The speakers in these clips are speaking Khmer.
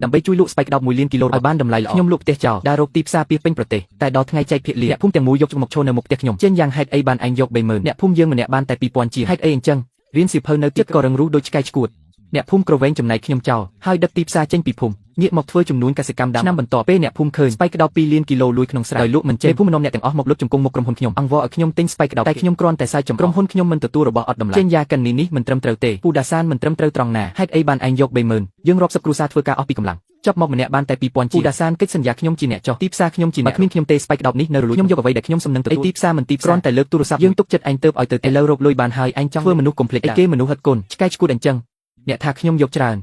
ដើម្បីជួយលក់ស្បែកក្តោប1លានគីឡូឲ្យបានតម្លៃល្អខ្ញុំលក់ផ្ទះចោលដើររកទីផ្សារពីពេញប្រទេសតែដល់ថ្ងៃចែកភាគលាភអ្នកភូមិទាំងមូលយកមកឈរនៅមុខផ្ទះខ្ញុំចេញយ៉ាងហេតុអីបានឯងយក30000អ្នកភូមិយើងម្នាក់បានតែ2000ជាងហេតុអីអញ្ចឹងរៀនសៀវភៅនៅចិត្តក៏រឹងរូសដូចឆ្កែឆ្កួតអ្នកភូមិក្រវែងចំណែកខ្ញុំចោលហើយដឹកទីផ្សារចេញពីភូមិងាកមកធ្វើចំនួនកសិកម្មដើមឆ្នាំបន្ទាប់ពេលអ្នកភូមិឃើញស្បែកក្តោប2លានគីឡូលួយក្នុងស្រែដោយលក់មិនចេញភូមិនាំអ្នកទាំងអស់មកលុតជង្គង់មុខក្រុមហ៊ុនខ្ញុំអង្វរឲ្យខ្ញុំទិញស្បែកក្តោបតែខ្ញុំគ្រាន់តែសើចចំក្រុមហ៊ុនខ្ញុំមិនទទួលរបស់អត់តម្លៃចេញយ៉ាកិននេះមិនត្រឹមត្រូវទេពូដាសានមិនត្រឹមត្រូវត្រង់ណាហេតុអីបានឯងយក30000យើងរាប់សិបគ្រួសារធ្វើការអស់ពីកម្លាំងចប់មកម្នាក់បានតែ2000ជាងពូដាសានកិច្ចសន្យាខ្ញុំជាអ្នកចុះទីផ្សារខ្ញុំជាអ្នកគ្មានខ្ញុំទេស្បែកក្តោបនេះនៅរលួយខ្ញុំយកអ្វីដែលខ្ញុំសំនឹងទទួលទីផ្សារមិនទីផ្សារគ្រាន់តែលើកទូរស័ព្ទយើងទុកចិត្តឯងទៅឲ្យទៅឥឡូវរកលុយបានហើយឯងចង់ធ្វើមនុស្សកុំភ្លេចអីគេមនុស្សហិតគុណឆ្កែឆ្កួតអញ្ចឹងអ្នកថាខ្ញុំយកច្រើន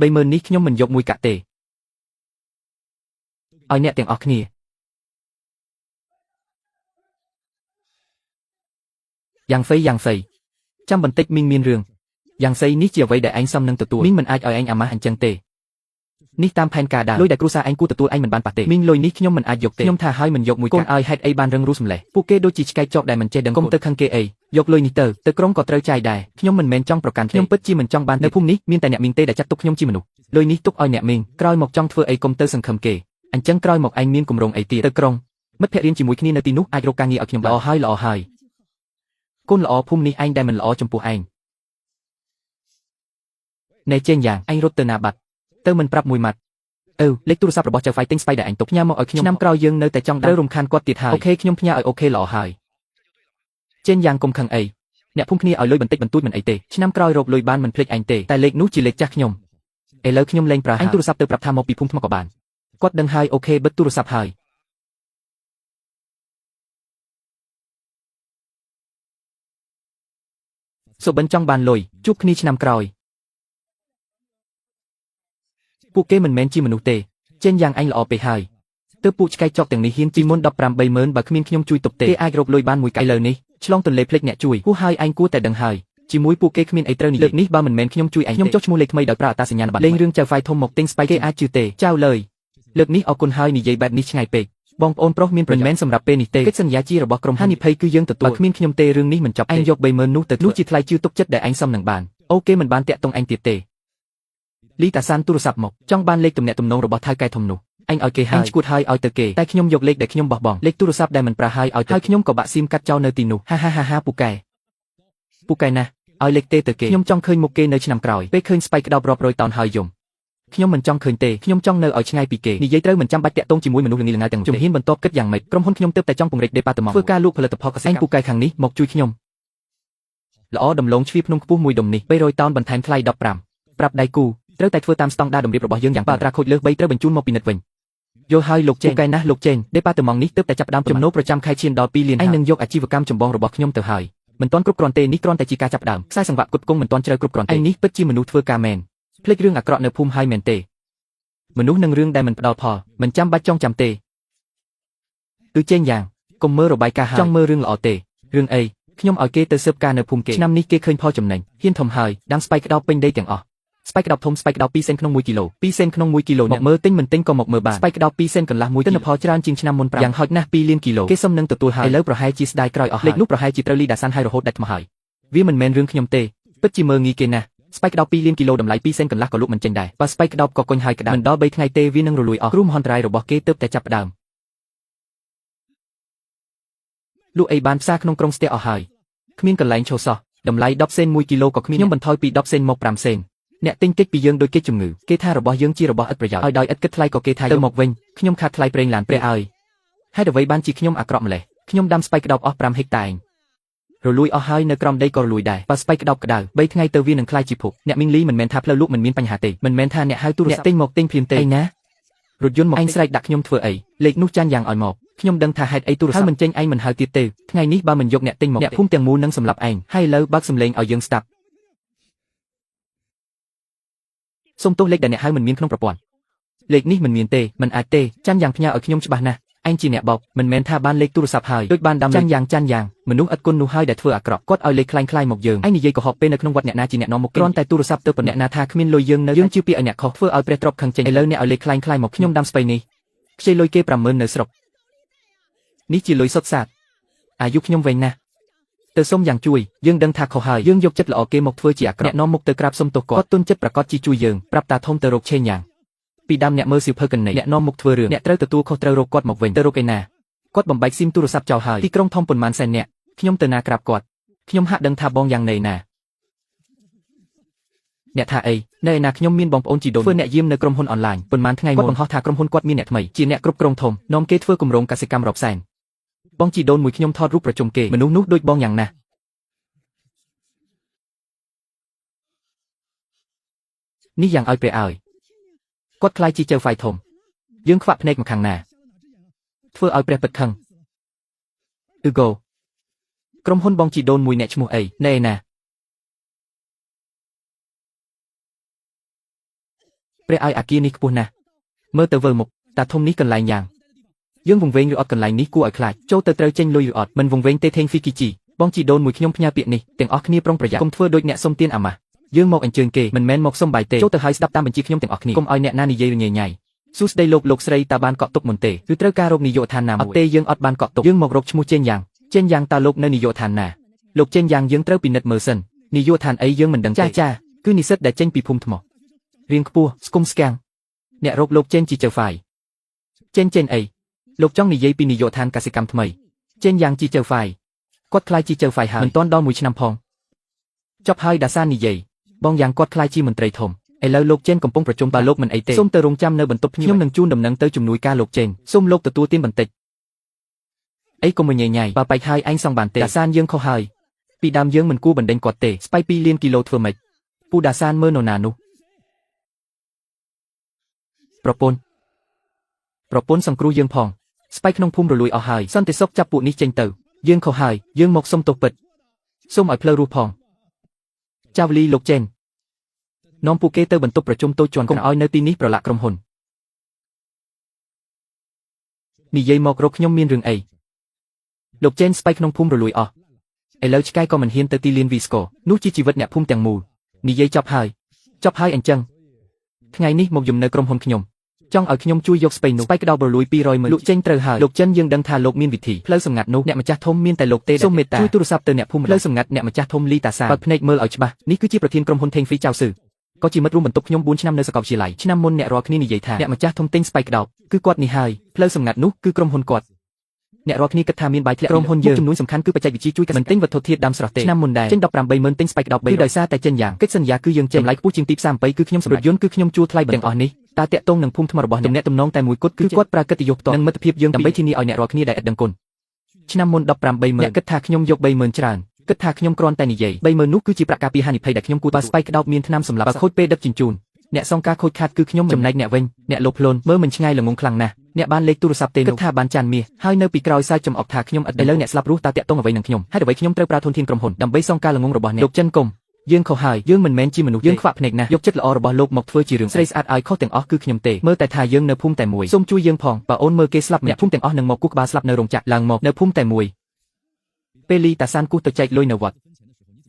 30000នេះខ្ញុំមិនយកមួយកាក់ទេឲ្យអ្នកទាំងអស់គ្នាយ៉ាងហ្វៃយ៉ាងហ្វៃចាំបន្តិចមីងមានរឿងយ៉ាងសីនេះជាអ្វីដែលឯងសមនឹងទទួលមីងមិនអាចឲ្យឯងអាម៉ាស់អញ្ចឹងទេនេះតាមផែនការដើមលុយដែលគ្រួសារឯងគួរទទួលឯងមិនបានប៉ះទេមីងលុយនេះខ្ញុំមិនអាចយកទេខ្ញុំថាឲ្យមិនយកមួយកូនឲ្យហេតុអីបានរឹងរូសម្លេះពួកគេដូចជាឆ្កែចកដែលមិនចេះដឹងគុំទៅខឹងគេអីយកលុយនេះទៅទៅក្រុងក៏ត្រូវចាយដែរខ្ញុំមិនមែនចង់ប្រកាន់ខ្ញុំពិតជាមិនចង់បាននៅភូមិនេះមានតែអ្នកមីងទេដែលចាត់ទុកខ្ញុំជាមនុស្សលុយនេះទុកឲ្យអ្នកមីងក្រោយមកចង់ធ្វើអីគុំទៅសង្ឃឹមគេអញ្ចឹងក្រោយមកឯងមានគម្រោងអីទៀតទៅក្រុងមិត្តភក្តិរៀនជាមួយគ្នានៅទីនោះអាចរកការងារឲ្យខ្ញុំល្អហើយល្អហើយកូនល្អភូមិនេះឯងដែលមិនល្អចំពោះឯងណែចេញយ៉ាងឯងរត់ទៅណាបាត់ទៅមិនប្រាប់មួយម៉ាត់អឺលេខទូរស័ព្ទរបស់ចៅហ្វៃទិញស្បៃដែលឯងទុកផ្ញើមកឲ្យខ្ញុំឆ្នាំក្រោយយើងនៅតែចង់ត្រូវរំខានគាត់ទៀតហើយ OK ខ្ញុំផ្ញើឲ្យ OK ល្អហើយចេញយ៉ាងកុំខឹងអីអ្នកភូមិគ្នាឲ្យលុយបន្តិចបន្តួចមិនអីទេឆ្នាំក្រោយរកលុយបានមិនភ្លេចឯងទេតែលេខនោះជាលេខចាស់ខ្ញុំឥឡូវខ្ញុំលែងប្រើឯងទូរស័ព្ទទៅប្រាប់ថាមកពីភូមិថ្មក៏បានគាត់ដឹងហើយ OK បិទទូរស័ព្ទហើយសុបិនចង់បានលុយជួបគ្នាឆ្នាំក្រោយពួកគេមិនមែនជាមនុស្សទេចេញយ៉ាងឯងល្អពេកហើយទើបពួកឆ្កែចកទាំងនេះហ៊ានជីមុន15 30000បើគ្មានខ្ញុំជួយទប់ទេគេអាចរកលុយបានមួយកាយឥឡូវនេះឆ្លងទន្លេភ្លេចអ្នកជួយហួសហើយឯងគួរតែដឹងហើយជាមួយពួកគេគ្មានអីត្រូវនិយាយលើកនេះបើមិនមែនខ្ញុំជួយឯងខ្ញុំចុះឈ្មោះលេខថ្មីដោយប្រើអត្តសញ្ញាណប័ណ្ណលេងរឿងចៅហ្វាយធំមកទិញស្បែកគេអាចជឿទេចៅលើយលើកនេះអរគុណហើយនិយាយបែបនេះឆ្ងាយពេកបងប្អូនប្រុសមានមិនមែនសម្រាប់ពេលនេះទេកិច្ចសន្យាជារបស់ក្រុមហានិភ័យគឺយើងទទួលបើគ្មានខ្ញុំទេរឿងនេះមិនចប់ឯងយក30000នោះទៅនោះជាថ្លៃជឿទុកចិត្តដែលឯងសមនឹងបានអូគេមិនបានតាក់ទងឯងទៀតទេលីតាសានទូរស័ព្ទមកចង់បានលេខទំនាក់ទំនងរបស់ថៅកែធំនោះឯងឲ្យគេហើយឯងឈួតហើយឲ្យទៅគេតែខ្ញុំយកលេខដែលខ្ញុំបោះបង់លេខទូរស័ព្ទដែលមិនប្រើហើយឲ្យហើយខ្ញុំក៏បាក់ស៊ីមកាត់ចោលនៅទីនោះហាហាហាហាពូកែពូកែណាស់ឲ្យលេខទេទៅគេខ្ញុំចង់ឃើញមុខគេនៅឆ្នាំក្រោយពេលឃើញស្បែកក្តោបរាប់រយតោនហើយយំខ្ញុំមិនចង់ឃើញទេខ្ញុំចង់នៅឲ្យឆ្ងាយពីគេនិយាយត្រូវមិនចាំបាច់តាក់ទងជាមួយមនុស្សល្ងីល្ងៅទាំងជំហានបន្ទាប់គិតយ៉ាងម៉េចក្រុមហ៊ុនខ្ញុំទើបតែចង់ពង្រីក department ធ្វើការលក់ផលិតផលកសិកម្មឯងពូកែខាងនេះមកជួយខ្ញុំល្អដំឡូងជ្វាភ្នំខ្ពស់មួយដុំនេះ300តោនបន្ថែមថ្លៃ15ប្រាប់ដៃគូត្រូវតែធ្វើតាមស្តង់ដារតម្រៀបរបស់យើងយ៉ាងបើត្រាខូចលើស3ត្រូវបញ្ជូនមកពិនិត្យវិញយល់ហើយលោកចេងពូកែណាស់លោកចេង department នេះទើបតែចាប់ផ្ដើមចំណូលប្រចាំខែឈានដល់2លានឯងនឹងយកអាជីវកម្មចម្បងរបស់ខ្ញុំទៅហើយមិនទាន់គ្រប់គ្រាន់ទេនេះគ្រាន់តែជាការចាប់ផ្ដើមខ្សែសង្វាក់ផ្គត់ផ្គង់មិនទាន់ជ្រៅគ្រប់គ្រាន់ទេឯងនេះពិតជាមនុស្សធ្វើការមែនភ្លេចរឿងអាក្រក់នៅភូមិហើយមែនទេមនុស្សនឹងរឿងដែលមិនផ្ដល់ផលមិនចាំបាច់ចងចាំទេគឺចេញយ៉ាងកុំមើលរបាយការណ៍ហើយចង់មើលរឿងល្អទេរឿងអីខ្ញុំឲ្យគេទៅស៊ើបការនៅភូមិគេឆ្នាំនេះគេឃើញផលចំណេញហ៊ានធំហើយដាំស្បែកក្តោបពេញដីទាំងអស់ស្បែកក្តោបធំស្បែកក្តោប2សេនក្នុង1គីឡូ2សេនក្នុង1គីឡូមកមើលទិញមិនទិញក៏មកមើលបានស្បែកក្តោប2សេនកន្លះមួយទិន្នផលច្រើនជាងឆ្នាំមុន5យ៉ាងហោចណាស់2លានគីឡូគេសុំនឹងទទួលហើយឥឡូវប្រហែលជាស្ដាយក្រោយអស់លេខនោះប្រហែលជាត្រូវលីដាសានហើយរហូតដាច់ថ្មហើយវាមិនមែនរឿងខ្ញុំទេពិតជាមើលងាយគេណាស់ស្បែកក្តោប2លានគីឡូតម្លៃ2សេនកន្លះក៏លក់មិនចេញដែរបើស្បែកក្តោបក៏កុញហើយក្តៅមិនដល់3ថ្ងៃទេវានឹងរលួយអស់គ្រោះមហន្តរាយរបស់គេទើបតែចាប់ផ្ដើមលក់អីបានផ្សារក្នុងក្រុងស្ទះអស់ហើយគ្មានកន្លែងឈរសោះតម្លៃ10សេន1គីឡូក៏គ្មានខ្ញុំបន្ថយពី10សេនមក5សេនអ្នកទិញតិចពីយើងដូចគេជំងឺគេថារបស់យើងជារបស់ឥតប្រយោជន៍ឲ្យដោយឥតគិតថ្លៃក៏គេថាទៅមកវិញខ្ញុំខាតថ្លៃប្រេងឡានព្រះឲ្យហេតុអ្វីបានជាខ្ញុំអាក្រក់ម្លេះខ្ញុំដាំស្បែកក្តោបអស់5ហិកតាឯងរលួយអស់ហើយនៅក្រោមដីក៏រលួយដែរបើស្បែកក្តោបក្តៅ3ថ្ងៃទៅវានឹងក្លាយជាភពអ្នកមីងលីមិនមែនថាផ្លូវលក់មិនមានបញ្ហាទេមិនមែនថាអ្នកហៅទូរស័ព្ទអ្នកទិញមកទិញភ្លាមទេឯណារថយន្តមកឯងស្រែកដាក់ខ្ញុំធ្វើអីលេខនោះចាញ់យ៉ាងឲ្យមកខ្ញុំដឹងថាហេតុអីទូរស័ព្ទហើយមិនចេញឯងមិនហៅទៀតទេថ្ងៃនេះបើមិនយកអ្នកទិញមកអ្នកភូមិទាំងមូលនឹងសម្លាប់ឯងហើយឥឡូវបើកសំឡេងឲ្យយើងស្ដាប់សូមទោសលេខដែលអ្នកហៅមិនមានក្នុងប្រព័ន្ធលេខនេះមិនមានទេមិនអាចទេចាញ់យ៉ាងផ្ញើឲ្យខ្ញុំច្បាស់ណាស់ឯងជាអ្នកបោកមិនមែនថាបានលេខទូរស័ព្ទហើយដូចបានដាំចាញ់យ៉ាងចាញ់យ៉ាងមនុស្សឥតគុណនោះហើយដែលធ្វើអាក្រក់គាត់ឲ្យលេខคล้ายៗមកយើងឯងនិយាយកុហកពេលនៅក្នុងវត្តអ្នកណាជាអ្នកនាំមុខគ្រាន់តែទូរស័ព្ទទៅប៉ុណ្អ្នកណាថាគ្មានលុយយើងនៅយើងជឿពាក្យឲ្យអ្នកខុសធ្វើឲ្យព្រះទ្រព្យខឹងចេញឥឡូវអ្នកឲ្យលេខคล้ายៗមកខ្ញុំដាំស្បៃនេះខ្ចីលុយគេ50000នៅស្រុកនេះជាលុយសុទ្ធសាធអាយុខ្ញុំវែងណាស់ទៅសុំយ៉ាងជួយយើងដឹងថាខុសហើយយើងយកចិត្តល្អគេមកធ្វើជាអាក្រក់អ្នកនាំមុខទៅក្រាបសុំទោសគាត់គាត់ទុនចិត្តប្រកាសជាជួយយើងប្រាប់តាធំទៅរកឆេងយ៉ាង ពីដើមអ្នកមើលសៀវភៅកណិអ្នកនាំមុខធ្វើរឿងអ្នកត្រូវទទួលខុសត្រូវរកគាត់មកវិញទៅរកឯណាគាត់បំបែកស៊ីមទូរស័ព្ទចោលហើយទីក្រុងធំប៉ុន្មានសែនអ្នកខ្ញុំទៅណាក្រាបគាត់ខ្ញុំហាក់ដឹងថាបងយ៉ាងណីណាអ្នកថាអីនៅឯណាខ្ញុំមានបងប្អូនជីដូនធ្វើអ្នកយាមនៅក្រុមហ៊ុនអនឡាញប៉ុន្មានថ្ងៃមុនគាត់បង្ហោះថាក្រុមហ៊ុនគាត់មានអ្នកថ្មីជាអ្នកគ្រប់គ្រងធំនាំគេធ្វើគម្រោងកសិកម្មរាប់សែនបងជីដូនមួយខ្ញុំថតរូបប្រជុំគេមនុស្សនោះដូចបងយ៉ាងណាស់នេះយ៉ាងឲ្យព្រះឲ្យគាត់ខ្លាយជាចៅហ្វាយធំយើងខ្វាក់ភ្នែកមកខាងណាធ្វើឲ្យព្រះពិតខឹងអ៊ឺហ្គោក្រុមហ៊ុនបងជីដូនមួយអ្នកឈ្មោះអីនៅឯណាព្រះឲ្យអាគារនេះខ្ពស់ណាស់មើលទៅវិលមុខតាធំនេះកន្លែងយ៉ាងយើងវង្វេងឬអត់កន្លែងនេះគួរឲ្យខ្លាចចូលទៅត្រូវចេញលុយឬអត់មិនវង្វេងទេថេងហ្វីគីជីបងជីដូនមួយខ្ញុំផ្ញើពាក្យនេះទាំងអស់គ្នាប្រុងប្រយ័ត្នកុំធ្វើដូចអ្នកសុំទានអាម៉ាស់យើងមកអញ្ជើញគេមិនមែនមកសុំបាយទេចូលទៅហើយស្ដាប់តាមបញ្ជាខ្ញុំទាំងអស់គ្នាកុំឲ្យអ្នកណានិយាយរញ៉េញ៉ៃសួស្តីលោកលោកស្រីតើបានកក់ទុកមុនទេឬត្រូវការរកនាយកដ្ឋានណាមួយអត់ទេយើងអត់បានកក់ទុកយើងមករកឈ្មោះចេនយ៉ាងចេនយ៉ាងតើលោកនៅនាយកដ្ឋានណាលោកចេនយ៉ាងយើងត្រូវពិនិត្យមើលសិននាយកដ្ឋានអីយើងមិនដឹងទេចាគឺនិស្សិតដែលចេញពីភូមិថ្មរៀងខ្ពស់ស្គមស្គាំងអ្នករកលោកចេនជាចៅហ្វាយចេនអីលោកចង់និយាយពីនាយកដ្ឋានកសិកម្មថ្មីចេនយ៉ាងជាចៅហ្វាយគាត់ខ្លាយជាចៅហ្វាយហើយមិនទាន់ដល់មួយឆ្នាំផងចប់ហើយដាសាននិយាយបងយ៉ាងគាត់ខ្លាយជាមន្ត្រីធំឥឡូវលោកចេនកំពុងប្រជុំបើលោកមិនអីទេសូមទៅរងចាំនៅបន្ទប់ភ្ញៀវខ្ញុំនឹងជូនដំណឹងទៅជំនួយការលោកចេនសូមលោកទទួលទានបន្តិចអីកុំញ៉ៃញ៉ៃបើបែកហើយឯងសងបានទេដាសានយើងខុសហើយពីដើមយើងមិនគួរបណ្ដេញគាត់ទេស្បៃ2លានគីឡូធ្វើម៉េចពូដាសានមើលនរណានោះប្រពន្ធសង្គ្រោះយើងផងស្បៃក្នុងភូមិរលួយអស់ហើយសន្តិសុខចាប់ពួកនេះចេញទៅយើងខុសហើយយើងមកសុំទោសពិតសូមឲ្យផ្លូវរស់ផងចាវលីលោកចេននាំពួកគេទៅបន្ទប់ប្រជុំតូចជាន់កុំឲ្យនៅទីនេះប្រឡាក់ក្រុមហ៊ុននិយាយមករកខ្ញុំមានរឿងអីលោកចេនស្បៃក្នុងភូមិរលួយអស់ឥឡូវឆ្កែក៏មិនហ៊ានទៅទីលានវីស្កូនោះជាជីវិតអ្នកភូមិទាំងមូលនិយាយចប់ហើយអញ្ចឹងថ្ងៃនេះមកយំនៅក្រុមហ៊ុនខ្ញុំចង់ឲ្យខ្ញុំជួយយកស្បៃនោះស្បៃក្តោបរលួយ200ម៉ឺនលោកចេញត្រូវហើយលោកចិនយើងដឹងថាលោកមានវិធីផ្លូវសម្ងាត់នោះអ្នកម្ចាស់ធំមានតែលោកទេសូមមេត្តាជួយទូរស័ព្ទទៅអ្នកភូមិផ្លូវសម្ងាត់អ្នកម្ចាស់ធំលីតាសាបើកភ្នែកមើលឲ្យច្បាស់នេះគឺជាប្រធានក្រុមហ៊ុនថេងហ្វីចៅស៊ឺក៏ជាមិត្តរួមបន្ទប់ខ្ញុំ4ឆ្នាំនៅសាកលវិទ្យាល័យឆ្នាំមុនអ្នករាល់គ្នានិយាយថាអ្នកម្ចាស់ធំទិញស្បៃក្តោបគឺគាត់នេះហើយផ្លូវសម្ងាត់នោះគឺក្រុមហ៊ុនគាត់អ្នករាល់គ្នាគិតថាមានបាយធ្លាក់ក្រុមហ៊ុនយើងចំនួនសំខាន់គឺបច្ចេកវិទ្យាជួយមិនទិញវត្ថុធាតុដើមស្រស់ទេឆ្នាំមុនដែរចេញ180,000ទិញស្បៃក្តោប3គឺដោយសារតែចេញយ៉ាងកិច្ចសន្យាគឺយើងចេញតម្លៃខ្ពស់ជាងទីផ្សារ8គឺខ្ញុំសម្រាប់យន្តគឺខ្ញុំជួលថ្លៃទាំងអស់នេះតើតាក់ទងនឹងភូមិថ្មរបស់អ្នកទំនងតែមួយគត់គឺគាត់ប្រើកិត្តិយសផ្ទាល់និងមិត្តភាពយើងដើម្បីធានាឲ្យអ្នករាល់គ្នាដែលឥតដឹងគុណឆ្នាំមុន180,000អ្នកគិតថាខ្ញុំយក30,000ច្រើនគិតថាខ្ញុំគ្រាន់តែនិយាយ30,000នោះគឺជាប្រាក់ការពារហានិភ័យដែលខ្ញុំគួរបើស្បៃក្តោបមានថ្នាំសម្លាប់បើខូចពេលដឹកជញ្ជូនអ្នកសងការខូចខាតគឺខ្ញុំចំណែកអ្នកវិញអ្នកលោភលន់មើលមិនឆ្ងាយល្ងងខ្លាំងណាស់អ្នកបានលេខទូរស័ព្ទទេនោះគិតថាបានចានមាសហើយនៅពីក្រោយសើចចំអកថាខ្ញុំឥតឥឡូវអ្នកស្លាប់រស់តើតាក់ទងអ្វីនឹងខ្ញុំហេតុអ្វីខ្ញុំត្រូវប្រើធនធានក្រុមហ៊ុនដើម្បីសងការល្ងងរបស់អ្នកលោកចិនគុំយើងខុសហើយយើងមិនមែនជាមនុស្សយើងខ្វាក់ភ្នែកណាស់យកចិត្តល្អរបស់លោកមកធ្វើជារឿងស្រីស្អាតឲ្យខុសទាំងអស់គឺខ្ញុំទេមើលតែថាយើងនៅភូមិតែមួយសូមជួយយើងផងបើអូនមើលគេស្លាប់អ្នកភូមិទាំងអស់នឹងមកគូសក្បាលស្លាប់នៅរោងចក្រឡើងមកនៅភូមិតែមួយពេលលីតាសានគូសទៅចែកលុយនៅវត្ត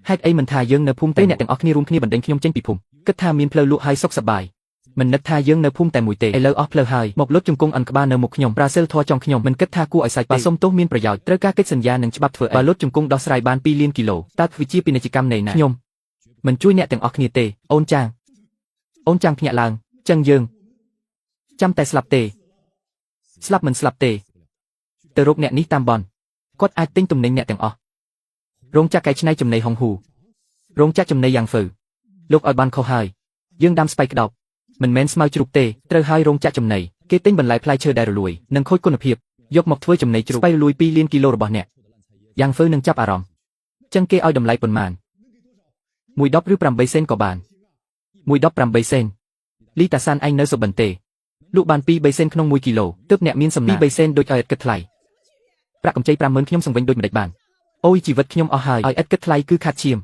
ហេតុអីមិនថាយើងនៅភូមិតែអ្នកទាំងអស់គ្នារួមគ្នាបណ្ដេញខ្ញុំចេញពីភូមិគិតថាមានផ្លូវលក់ហើយសុខសប្បាយមិននឹកថាយើងនៅភូមិតែមួយទេឥឡូវអស់ផ្លូវហើយមកលុតជង្គង់អន់ក្បាលនៅមុខខ្ញុំប្រាសិលធေါ်ចង់ខ្ញុំមិនគិតថាគួរឲ្យសាច់បើសុំទោសមានប្រយោជន៍ត្រូវការកិច្ចសន្យានិងច្បាប់ធ្វើអីបើលុតជង្គង់ដោះស្រាយបាន2លានគីឡូតើវិជាពាណិជ្ជកម្មនៃណាខ្ញុំមិនជួយអ្នកទាំងអស់គ្នាទេអូនចាងភ្ញាក់ឡើងចឹងយើងចាំតែស្លាប់ទេស្លាប់មិនស្លាប់ទេទៅរកអ្នកនេះតាមបនគាត់អាចទិញទំនិញអ្នកទាំងអស់រោងចក្រកែច្នៃចំណីហុងហ៊ូរោងចក្រចំណីយ៉ាងហ្វឺលោកឲ្យបានខុសហើយយើងដាំស្បៃក្តោបមិនមែនស្មៅជ្រូកទេត្រូវហើយរោងចក្រចំណីគេទិញបន្លែផ្លែឈើដែលរលួយនិងខូចគុណភាពយកមកធ្វើចំណីជ្រូកស្បៃរលួយ2លានគីឡូរបស់អ្នកយ៉ាងហ្វឺនឹងចាប់អារម្មណ៍ចឹងគេឲ្យតម្លៃប៉ុន្មាន1.10ឬ8សេនក៏បាន1.18សេនលីតាសានឯងនៅសុបិនទេលក់បាន2-3សេនក្នុង1គីឡូទើបអ្នកមានសំណាង2-3សេនដូចឲ្យឥតគិតថ្លៃប្រាក់កម្ចី50,000ខ្ញុំសង្វិញដូចម្ដេចបានអូយជីវិតខ្ញុំអស់ហើយឲ្យឥតគិតថ្លៃគឺខាត់ឈាម